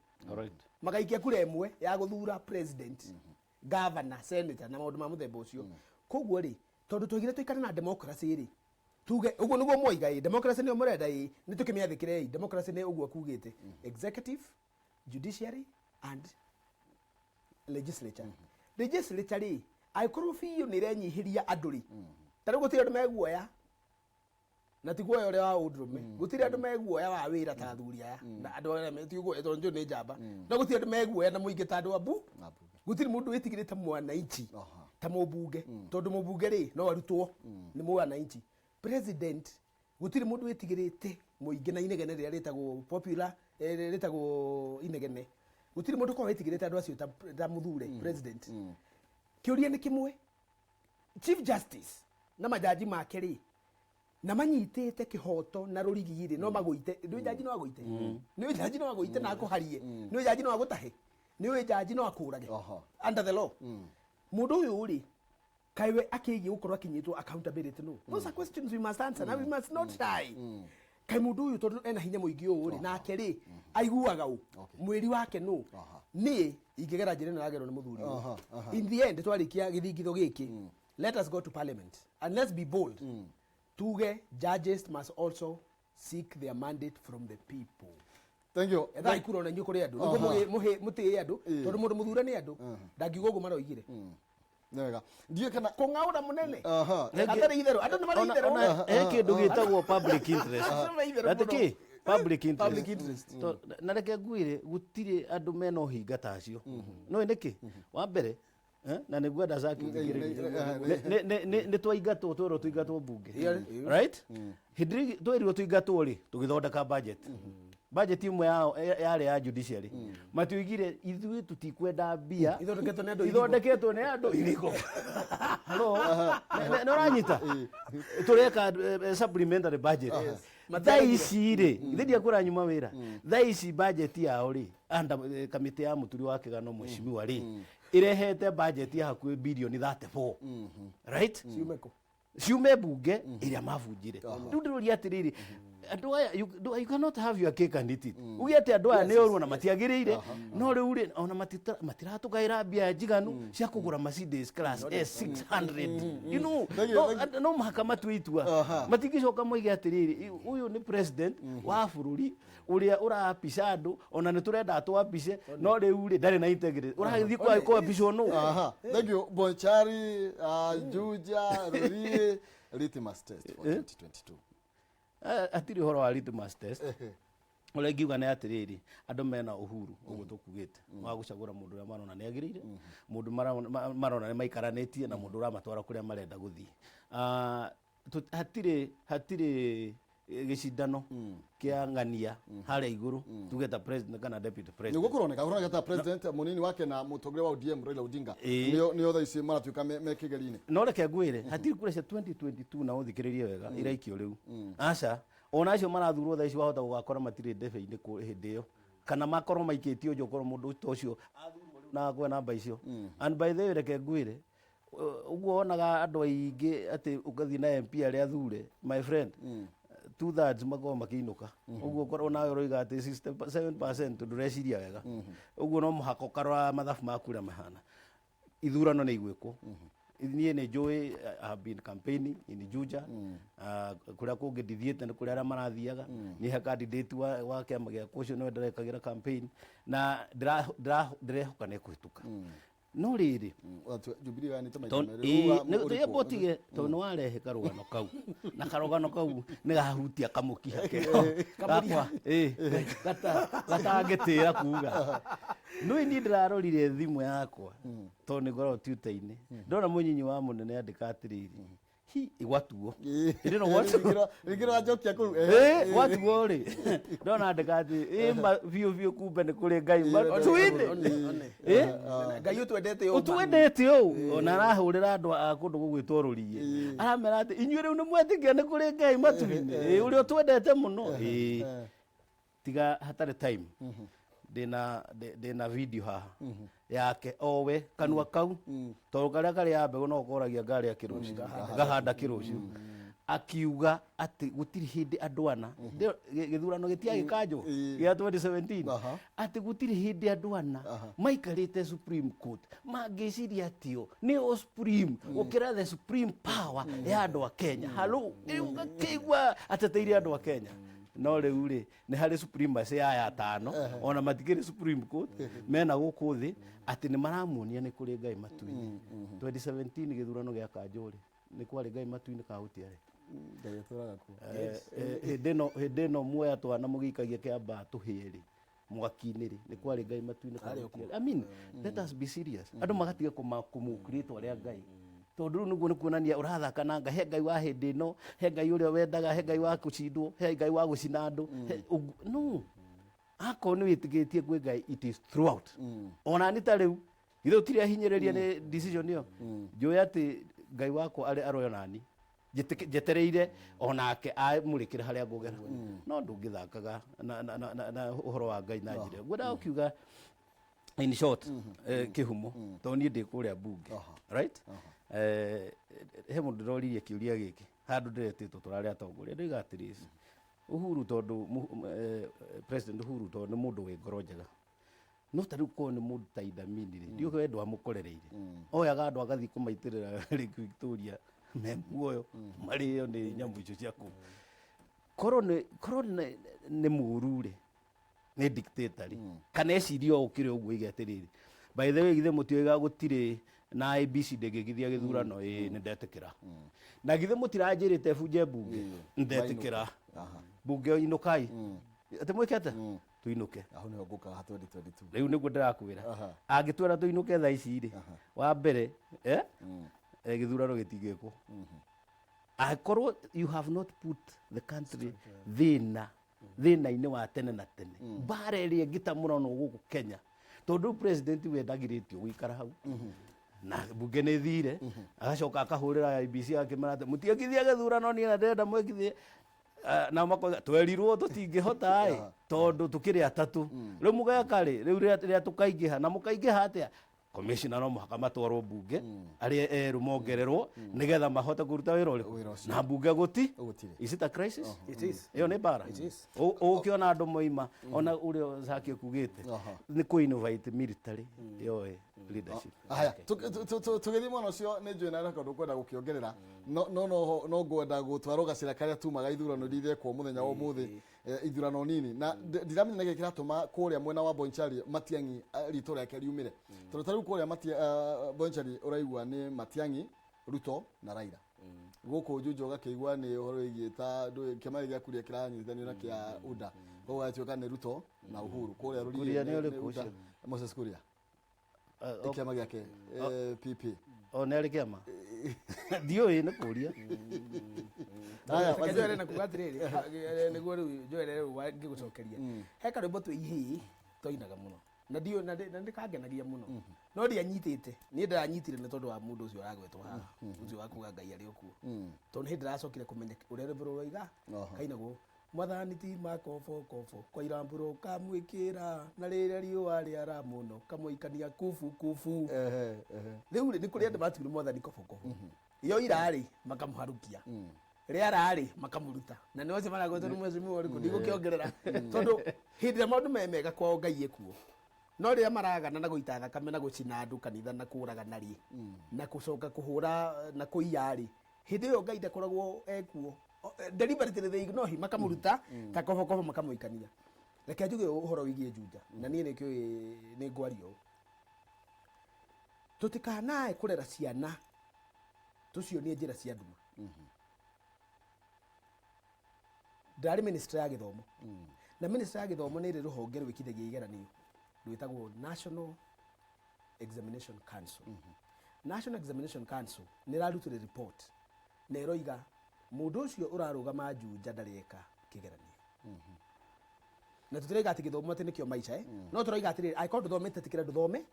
Magaikia kura ĩmwe ya gũthura president, governor, senator na maũndũ ma mũthemba ũcio. Koguo rĩ, tondũ twaigire tũikare na democracy rĩ, tuge ũguo nĩguo mwoiga, ĩ democracy nĩyo mũrenda, ĩ nĩ tũkĩmĩathĩkĩrei. Democracy nĩ ũguo kugĩte executive, judiciary and legislature. Legislature rĩ, angĩkorwo biũ nĩ ĩrenyihĩria andũ rĩ, ta rĩu gũtirĩ andũ meguoya, na ti guoya ũrĩa wa ũndũrũme, gũtirĩ andũ meguoya wa wĩra ta athuri aya na andũ arĩa ti guoya tondũ njũĩ nĩ njamba, no gũtirĩ andũ meguoya na mũingĩ ta andũ a Na mbunge. Gũtirĩ mũndũ wĩtigĩrĩte mwananchi. Ta mũmbunge, tondũ mũmbunge rĩ no arutwo nĩ mwananchi. President, gũtirĩ mũndũ wĩtigĩrĩte mũingĩ na inegene rĩrĩa rĩtagwo popular, rĩtagwo inegene. Gũtirĩ mũndũ ũkoragwo wĩtigĩrĩte andũ acio ta mũthure president. Kĩũria nĩ kĩmwe, Chief Justice na majaji make rĩ, na manyitĩte kĩhoto na rũrigi rĩ, no magũite. Nĩ jaji no agũite, nĩ jaji no agũite na akũharie, nĩ jaji no agũtahe, nĩ jaji no akũrage under the law. Mũndũ ũyũ rĩ, kaiwe akĩgiĩ gũkorwo akinyĩtwo accountability? No, those are questions we must answer na we must not shy. Kaĩ mũndũ ũyũ, tondũ ena hinya mũingĩ ũũ rĩ, nake rĩ aiguaga ũ mwĩri wake nũ? Niĩ ingĩgera njĩra ĩno yagerwo nĩ mũthuri ũyũ. In the end, twarĩkia gĩthingitho gĩkĩ, let us go to parliament and let's be bold, tuge judges must also seek their mandate from the people. Thank you. Etha ikura ona inyuĩ kũrĩ andũ nĩguo mũtĩe andũ, tondũ mũndũ mũthure nĩ andũ ndangiuga ũguo maroigire. Nĩ wega, ndiũĩ kana kũng'aũra mũnene hatarĩ itherũ, andũ nĩ marĩ itherũ. Ona he kĩndũ gĩtagwo public interest. Marĩ itherũ Atĩ mũno. kĩ public interest? Public interest. Na reke ngwĩre, gũtirĩ andũ mena ũhinga ta acio. No nĩkĩ wa mbere, na nĩguo Zaki nĩ twaingatwo, twerwo tũingatwo bunge, right? Hĩndĩ ĩrĩa twerirwo tũingatwo rĩ, tũgĩthondeka budget. Budget ĩmwe yao yarĩ ya judiciary. Matioigire ithuĩ tũtikwenda mbia Ithondeketwo nĩ andũ irigũ. Ithondeketwo nĩ andũ irigũ. Hello, nĩ ũranyita? Tũreka supplementary budget thaa ici rĩ, ithe ndiakwĩra nyuma wĩra thaa ici. Budget yao rĩ, anda kamĩtĩ ya mũturi wa kĩgano mheshimiwa rĩ, ĩrehete budget ya hakuhĩ bilioni 34, right? Ciume kũ? Ciume bunge ĩrĩa mabunjire. Rĩu ndĩroria atĩrĩrĩ, andũ aya, you cannot have your cake and eat it. Uge atĩ andũ aya nĩ oru na matiagĩrĩire, no rĩu rĩ, ona matiratũgaĩra mbia njiganu cia kũgũra Mercedes Class S 600, you know. Thank you, No, thank no mũhaka matue itua. Matingĩcoka moige atĩrĩrĩ, ũyũ nĩ president wa bũrũri ũrĩa ũrapica andũ, ona nĩ tũrenda twapice, no rĩu rĩ, ndarĩ na integrity, ũragĩthiĩ kwapicwo nũ? Thank you. Bonchari, Juja, Rurii, litmus test for 2022. Hatirĩ ũhoro wa litmus test. Ũrĩa ingiuga nĩ atĩrĩrĩ, andũ mena uhuru ũguo tũkugĩte wa gũcagũra mũndũ ũrĩa marona nĩ agĩrĩire, mũndũ marona nĩ maikaranĩtie na mũndũ ũramatwara kũrĩa marenda gũthiĩ. Hatirĩ gĩcindano kĩa ng'ania harĩa igũrũ, tuge ta president kana deputy president. Nĩguo kũroneka ta president, mũnini wake na mũtongoria wa ODM Raila Odinga nĩo thaa ici maratuĩka me kĩgeri-inĩ. No reke ngwĩre, hatirĩ kura cia 2022 na ũthikĩrĩrie wega iraikio rĩu. Aca, ona acio marathurwo thaa ici wahota gũgakora matirĩ ndebe-inĩ hĩndĩ ĩyo, kana makorwo maikĩtio nja, ũkorwo mũndũ ta ũcio athurwo rĩu na akwe namba icio. And by the way, reke ngwĩre, ũguo wonaga andũ aingĩ atĩ ũgathiĩ na MP arĩa athure, my friend, 2/3 makorwo makĩinũka. Ũguo ũkorwo nawe ũroiga atĩ 67%, ndũreciria wega. Ũguo no mũhaka ũkarora mathabu maku ũrĩa mahana. Ithurano nĩ igwĩkwo. Niĩ nĩ njũĩ, I have been campaigning in Juja. Kũrĩa kũngĩ ndithiĩte, nĩ kũrĩa arĩa marathiaga. Niĩ he candidate wa kĩama gĩakwa, ũcio nĩwe ndĩrekagĩra campaign na ndĩrehoka nĩ ekũhĩtũka. No rĩrĩ, Jubilee yanĩte maita merĩ. Rĩu ũrĩkũ? Amba ũtige, tondũ nĩ warehe karũgano kau, na karũgano kau nĩ gahutia kamũkiha keho gakwa gatangĩtĩra kuga. No niĩ ndĩrarorire thimũ yakwa, tondũ nĩ ngoragwo Twitter-inĩ, ndona mũnyinyi wa mũnene andĩka atĩrĩrĩ, hi gwatuo hĩndĩ ĩno gwatuo. Rĩngĩ njokia kũu. Gwatuo rĩ, ndona andĩka atĩ ma biũ biũ, kumbe nĩ kũrĩ Ngai matu-inĩ. One. Ngai ũtwendete ũũ. Ũtwendete ũũ, ona arahũrĩra andũ a kũndũ gũgwĩtwo rũriĩ, aramera atĩ inyuĩ rĩu nĩ mwetĩkia nĩ kũrĩ Ngai matu-inĩ, ũrĩa ũtwendete mũno. Tiga hatarĩ time, ndĩna video haha yake owe kanua kau, tondũ karĩa karĩ ya mbegũ no koragia ngarĩa kĩrũciũ, ngahanda kĩrũciũ, akiuga atĩ gũtirĩ hĩndĩ andũ ana gĩthurano gĩtiagĩkanjwo gĩa 2017, atĩ gũtirĩ hĩndĩ andũ ana maikarĩte Supreme Court mangĩciria atĩo nĩo supreme gũkĩra the supreme power ya andũ a Kenya. Halo, rĩu ngakĩigua ateteire andũ a Kenya. No rĩu rĩ, nĩ harĩ supremacy ya aya atano, ona matikĩrĩ Supreme Court mena gũkũ thĩ, atĩ nĩ maramuonia nĩ kũrĩ Ngai matu-inĩ. 2017 gĩthurano gĩa kanjũ rĩ, nĩ kwarĩ Ngai matu-inĩ kana gũtiarĩ? Ngai atũraga kuo. Hĩndĩ ĩno muoya twana mũgĩikagia kĩamba tũhĩe rĩ. Mwaki-inĩ rĩ, nĩ kwarĩ Ngai matu-inĩ kana gũtiarĩ? I mean, let us be serious. Andũ magatiga kũmũkĩria rĩtwa rĩa Ngai, tondũ rĩu nĩguo nĩ kuonania ũrathaka na Ngai. He Ngai wa hĩndĩ ĩno, he Ngai ũrĩa wendaga, he Ngai wa gũcindwo, he Ngai wa gũcina andũ. No akorwo nĩ wĩtĩkĩtie kwĩ Ngai, it is throughout. Ona ni ta rĩu githĩ ũtirĩ ahinyĩrĩria nĩ decision ĩyo, njũĩ atĩ Ngai wakwa arĩ aroyo nani njetereire onake amũrĩkĩre harĩa ngũgera. No ndũngĩthakaga na ũhoro wa Ngai na njĩra ĩyo. Ngwendaga gũkiuga in short, kĩhumo, tondũ niĩ ndĩ kũrĩa mbunge, right? He mũndũ ndĩroririe kĩũria gĩkĩ handũ ndĩretĩtwo, tũrarĩ atongoria. Ndoiga atĩrĩ, Uhuru, tondũ President Uhuru, tondũ nĩ mũndũ wĩ ngoro njega, no ta rĩu korwo nĩ mũndũ ta Idamini rĩ, ndiũĩ we ndwamũkorereire, oyaga andũ agathiĩ kũmaitĩrĩra Lake Victoria me muoyo, marĩo nĩ nyamũ icio cia kũu. Korwo nĩ mũru rĩ, nĩ dictator rĩ, kana eciria o ũkĩrĩ ũguo, oige atĩrĩrĩ, by the way, githĩ mũtioiga gũtirĩ na IEBC ndĩngĩgithia gĩthurano? Ĩĩ, nĩ ndetĩkĩra. Na githĩ mũtiranjĩrĩte bunje mbunge? Nĩ ndetĩkĩra. Mbunge inũkai, atĩ mwĩke atĩa? Tuinũke. Aho nĩho ngũkaga ha 2022. Rĩu nĩguo ndĩrakwĩra. Angĩtwĩra tũinũke thaa ici rĩ, wa mbere gĩthurano gĩtingĩkwo angĩkorwo you have not put the country thĩna thĩna-inĩ wa tene na tene, mbara ĩrĩa ĩngĩ ta mũno gũkũ Kenya, tondũ rĩu president we ndagirĩtio gũikara hau na mbunge nĩ thire, agacoka akahũrĩra IEBC akĩmera atĩ mũtiekithie gĩthurano, niĩ na ndĩrenda mwekithie. Nao makoiga twerirwo tũtingĩhota ĩ, tondũ tũkĩrĩ atatũ. Rĩu mũgeka rĩ, rĩu rĩrĩa tũkaingĩha na mũkaingĩha atĩa, commissioner no mũhaka matwarwo mbunge, arĩa erũ mongererwo nĩgetha mahote kũruta wĩra Wĩra ũrĩkũ ũcio. Na mbunge gũti Gũtirĩ. Is it a crisis? It is. Ĩyo nĩ mbara. It is. Ũkĩona andũ moima ona ũrĩa Zaki ekugĩte nĩ kũ invite military yoe leadership. Haya, tũgĩthiĩ mwena ũcio, nĩ njũĩ na record ũkwenda gũkĩongerera, no ngwenda gũtwarwo gacĩra karĩa tumaga ithurano iria irekwo mũthenya wa ũmũthĩ, ithurano nini, na ndiramenya nĩkĩ kĩratũma kũrĩa mwena wa Bonchari Matiang'i, rĩtwa rĩake riumĩre, tondũ ta rĩu kũrĩa Bonchari ũraigua nĩ Matiang'i, Ruto na Raila. Gũkũ Juja ũgakĩigua nĩ ũhoro wĩgiĩ ta ndũĩ kĩama gĩkĩ gĩa Kuria kĩranyitithanio na kĩa UDA, koguo gagatuĩka nĩ Ruto na Uhuru. Kũrĩa Rũriĩ Kuria nĩ ũrĩkũ nĩ UDA. ũcio? Moses Kuria. Kĩama gĩake, PP. O nĩ arĩ kĩama? Ndiũĩ, nĩ kũria. Haya, Reke waziri. njoere na kuga atĩrĩrĩ, nĩguo rĩu njoere rĩu ngĩgũcokeria, he karwĩmbo twĩ ihĩĩ twainaga mũno na ndiũ na nĩkangenagia mũno, no ndianyitĩte. Niĩ ndĩranyitire nĩ tondũ wa mũndũ ũcio ũragwetwo haha, ũcio wa kuga Ngai arĩ o kuo, tondũ nĩ hĩndĩ ndĩracokire kũmenya ũrĩa rwĩmbo rũrũ roiga. Kainagwo, mwathani ti makobokobo kwairambũro kamwĩkĩra na rĩrĩa riũa rĩara mũno kamũikania kubu kubu. Ehe, ehe. Rĩu rĩ, nĩ kũrĩ andũ matigire mwathani kobokobo iyo irarĩ makamũharũkia, rĩararĩ makamũruta, na nĩ ũcio maragwetwo nĩ mheshimiwa ũrĩkũ, ndigũkĩongerera, tondũ hĩndĩ ĩrĩa maũndũ me mega kwao Ngai ekuo, no rĩrĩa maragana na gũita thakame na gũcina andũ kanitha na kũragana rĩ, na gũcoka kũhũra na kũiya rĩ, hĩndĩ ĩyo Ngai ndakoragwo ekuo. Deliberately they ignore him, makamũruta ta kobokobo makamũikania. Reke njuge ũhoro wĩgiĩ Juja, na niĩ nĩkĩũĩ nĩ ngwaria ũũ, tũtikanae kũrera ciana tũcionie njĩra cia nduma. Ndarĩ ministry ya gĩthomo, na ministry ya gĩthomo nĩ ĩrĩ rũhonge rwĩkithagia igeranio rwĩtagwo National Examination Council. National Examination Council nĩ ĩrarutire report na ĩroiga mũndũ ũcio ũrarũgama Juja ndarĩ eka kĩgeranio. Na tũtiraiga atĩ gĩthomo atĩ nĩkĩo maica, eh? No tũraiga atĩrĩrĩ, angĩkorwo ndũthomete, tĩkĩra ndũthome.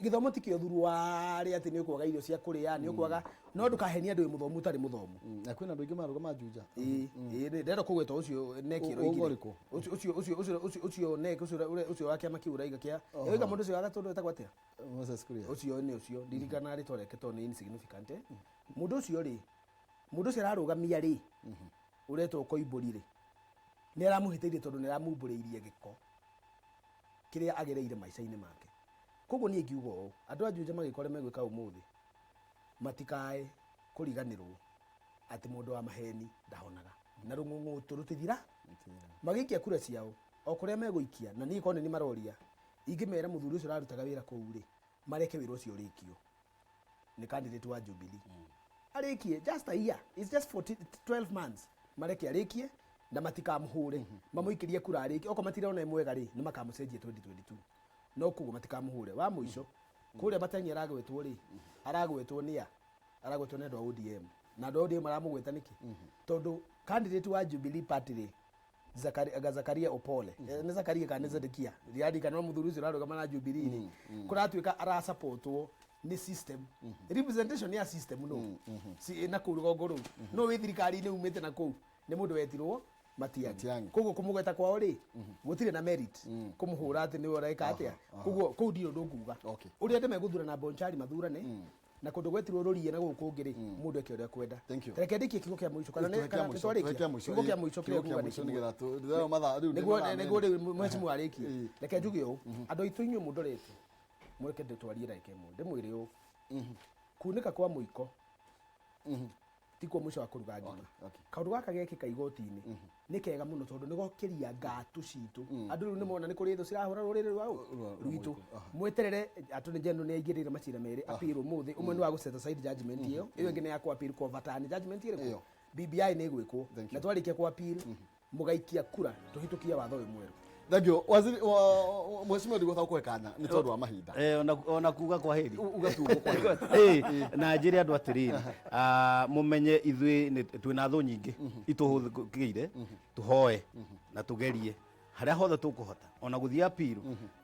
Gĩthomo ti kĩo thuruarĩ atĩ nĩ ũkwaga irio cia kũrĩa, nĩ ũkwaga, no ndũkahenie andũ wĩ mũthomu ũtarĩ mũthomu. Na kwĩna andũ aingĩ marũgama Juja. Ĩĩ, ĩĩ, ndĩrenda kũgweta ũcio NEC Ũguo ĩroigire. Ũrĩkũ? Ũcio NEC, ũcio wa kĩama kĩu ũraiga kĩa ĩroiga mũndũ ũcio wa gatũndũ etagwo atĩa? Moses Kuria. Ũcio nĩ ũcio ndirikana rĩtwa rĩake tondũ nĩ insignificant, eh. Mũndũ ũcio rĩ, mũndũ ũcio ararũgamia rĩ, ũretwo Koimbũri rĩ, nĩ aramũhĩtĩirie tondũ nĩ aramumbũrĩirie gĩko kĩrĩa agereire maica-inĩ make. Koguo niĩ ngiuga ũũ, andũ a Juja magĩka ũrĩa megwĩka ũmũthĩ, matikae kũriganĩrwo atĩ mũndũ wa maheni ndahonaga na rũng'ũng'ũtũ rũtithira. Magĩikia kura ciao o kũrĩa megũikia, na niĩ korwo nĩ maroria, ingĩmera mũthuri ũcio ũrarutaga wĩra kũu rĩ, mareke wĩra ũcio ũrĩkio nĩ candidate wa Jubilee, arĩkie just a year, it's just 14, 12 months, mareke arĩkie. Na matikamũhũre, mamũikĩrie kura rĩngĩ. Okorwo matirona ĩ mwega rĩ, nĩ makamũcenjia 2022, no koguo matikamũhũre. Wa mũico, kũrĩa Matiang'i aragwetwo rĩ, aragwetwo nĩ a? Aragwetwo nĩ andũ a ODM. Na andũ a ODM maramũgweta nĩkĩ? Tondũ candidate wa Jubilee Party rĩ, Zakaria Opole, nĩ Zakaria kana nĩ Zedekia, ndiririkana, no mũthuri ũcio ũrarũgama na Jubilee rĩ, kũratuĩka arasupportwo nĩ system, representation ya system no si na kũu rũgongo rũu, no wĩ thirikari-inĩ umĩte na kũu nĩ mũndũ wetirwo Matiang'i. Matiang'i. Koguo kũmũgweta kwao rĩ, gũtirĩ na merit kũmũhũra atĩ nĩwe ũreka atĩa. Koguo kũu ndirĩ ũndũ nguga. Ũrĩa andũ megũthurana Bonchari mathurane, na kũndũ gwetirwo rũriĩ na gũkũ kũngĩ rĩ, mũndũ eke ũrĩa kwenda. Thank you. Reke ndĩkie kiugo kĩa mũico kana Tuhe kĩa kana mũico, nĩtwarĩkia? tuhe kĩa mũico, Kiugo kĩa ĩĩ, mũico kiugo kĩrĩa kĩa nguga nĩ mũico kĩmwe. nĩgetha rĩu mathaa, rĩu nĩ Nĩguo mathaa nĩguo merĩ. rĩu mheshimiwa arĩkie. Reke njuge ũũ, andũ aitũ inyuĩ mũndorete, mũreke ndĩtwarie ndagĩka ĩmwe, ndĩmwĩre ũũ: kunĩka kwa mũiko tikuo mũico wa kũruga ngima. Kaũndũ gaka gekĩka igoti-inĩ nĩ kega mũno, tondũ nĩ gokĩria ngatũ citũ. Andũ rĩu nĩ mona nĩ kũrĩ thũ cirahũra rũrĩrĩ rwa rwitũ. Mweterere, Attorney General nĩ aingĩrĩire macira merĩ appeal ũmũthĩ. Ũmwe nĩ wa gũ set aside judgment ĩyo, ĩyo ĩngĩ nĩ ya kũ appeal kũ overturn judgment ĩrĩkũ? Ĩyo. BBI nĩ ĩgwĩkwo. Thank Na you. twarĩkia kũ appeal, mũgaikia kura tũhĩtũkie watho ũyũ mwerũ. Thank you. Waziri wa mheshimiwa, ndigũhota gũkũhe kanya nĩ tondũ wa mahinda. Ona kuga kwa heri. Uga tu ũguo kwa heri. Na njĩre andũ atĩrĩrĩ, mũmenye ithuĩ twĩna thũ nyingĩ itũhũthĩkĩire. Tũhoe na tũgerie harĩa hothe tũkũhota, ona gũthiĩ appeal,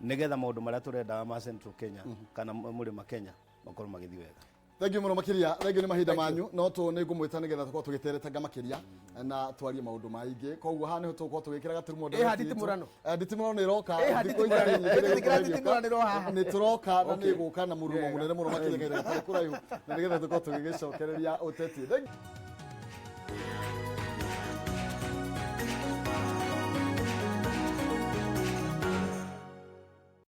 nĩgetha maũndũ marĩa tũrendaga ma Central Kenya kana mũrĩma Kenya makorwo magĩthiĩ wega. Thank you mũno makĩria. Thank you nĩ mahinda manyu, no tũ nĩ ngũmwĩta nĩgetha tũkorwo tũgĩteretanga makĩria na twarie maũndũ maingĩ. Koguo haha nĩho tũgũkorwo tũgĩkĩra gaturumo. Ĩha nditimũrano. Nditimũrano nĩ ĩroka. Ĩha thikũ itarĩ nyingĩ nditimũrano. nĩgũkorwo Ĩtĩkĩra ĩgĩũka. nditimũranĩro haha. Nĩ tũroka na nĩ ĩgũka na mũrurumo mũnene mũno makĩria kahinda gatarĩ kũraihu, na nĩgetha tũkorwo tũgĩgĩcokereria ũteti. Thank you.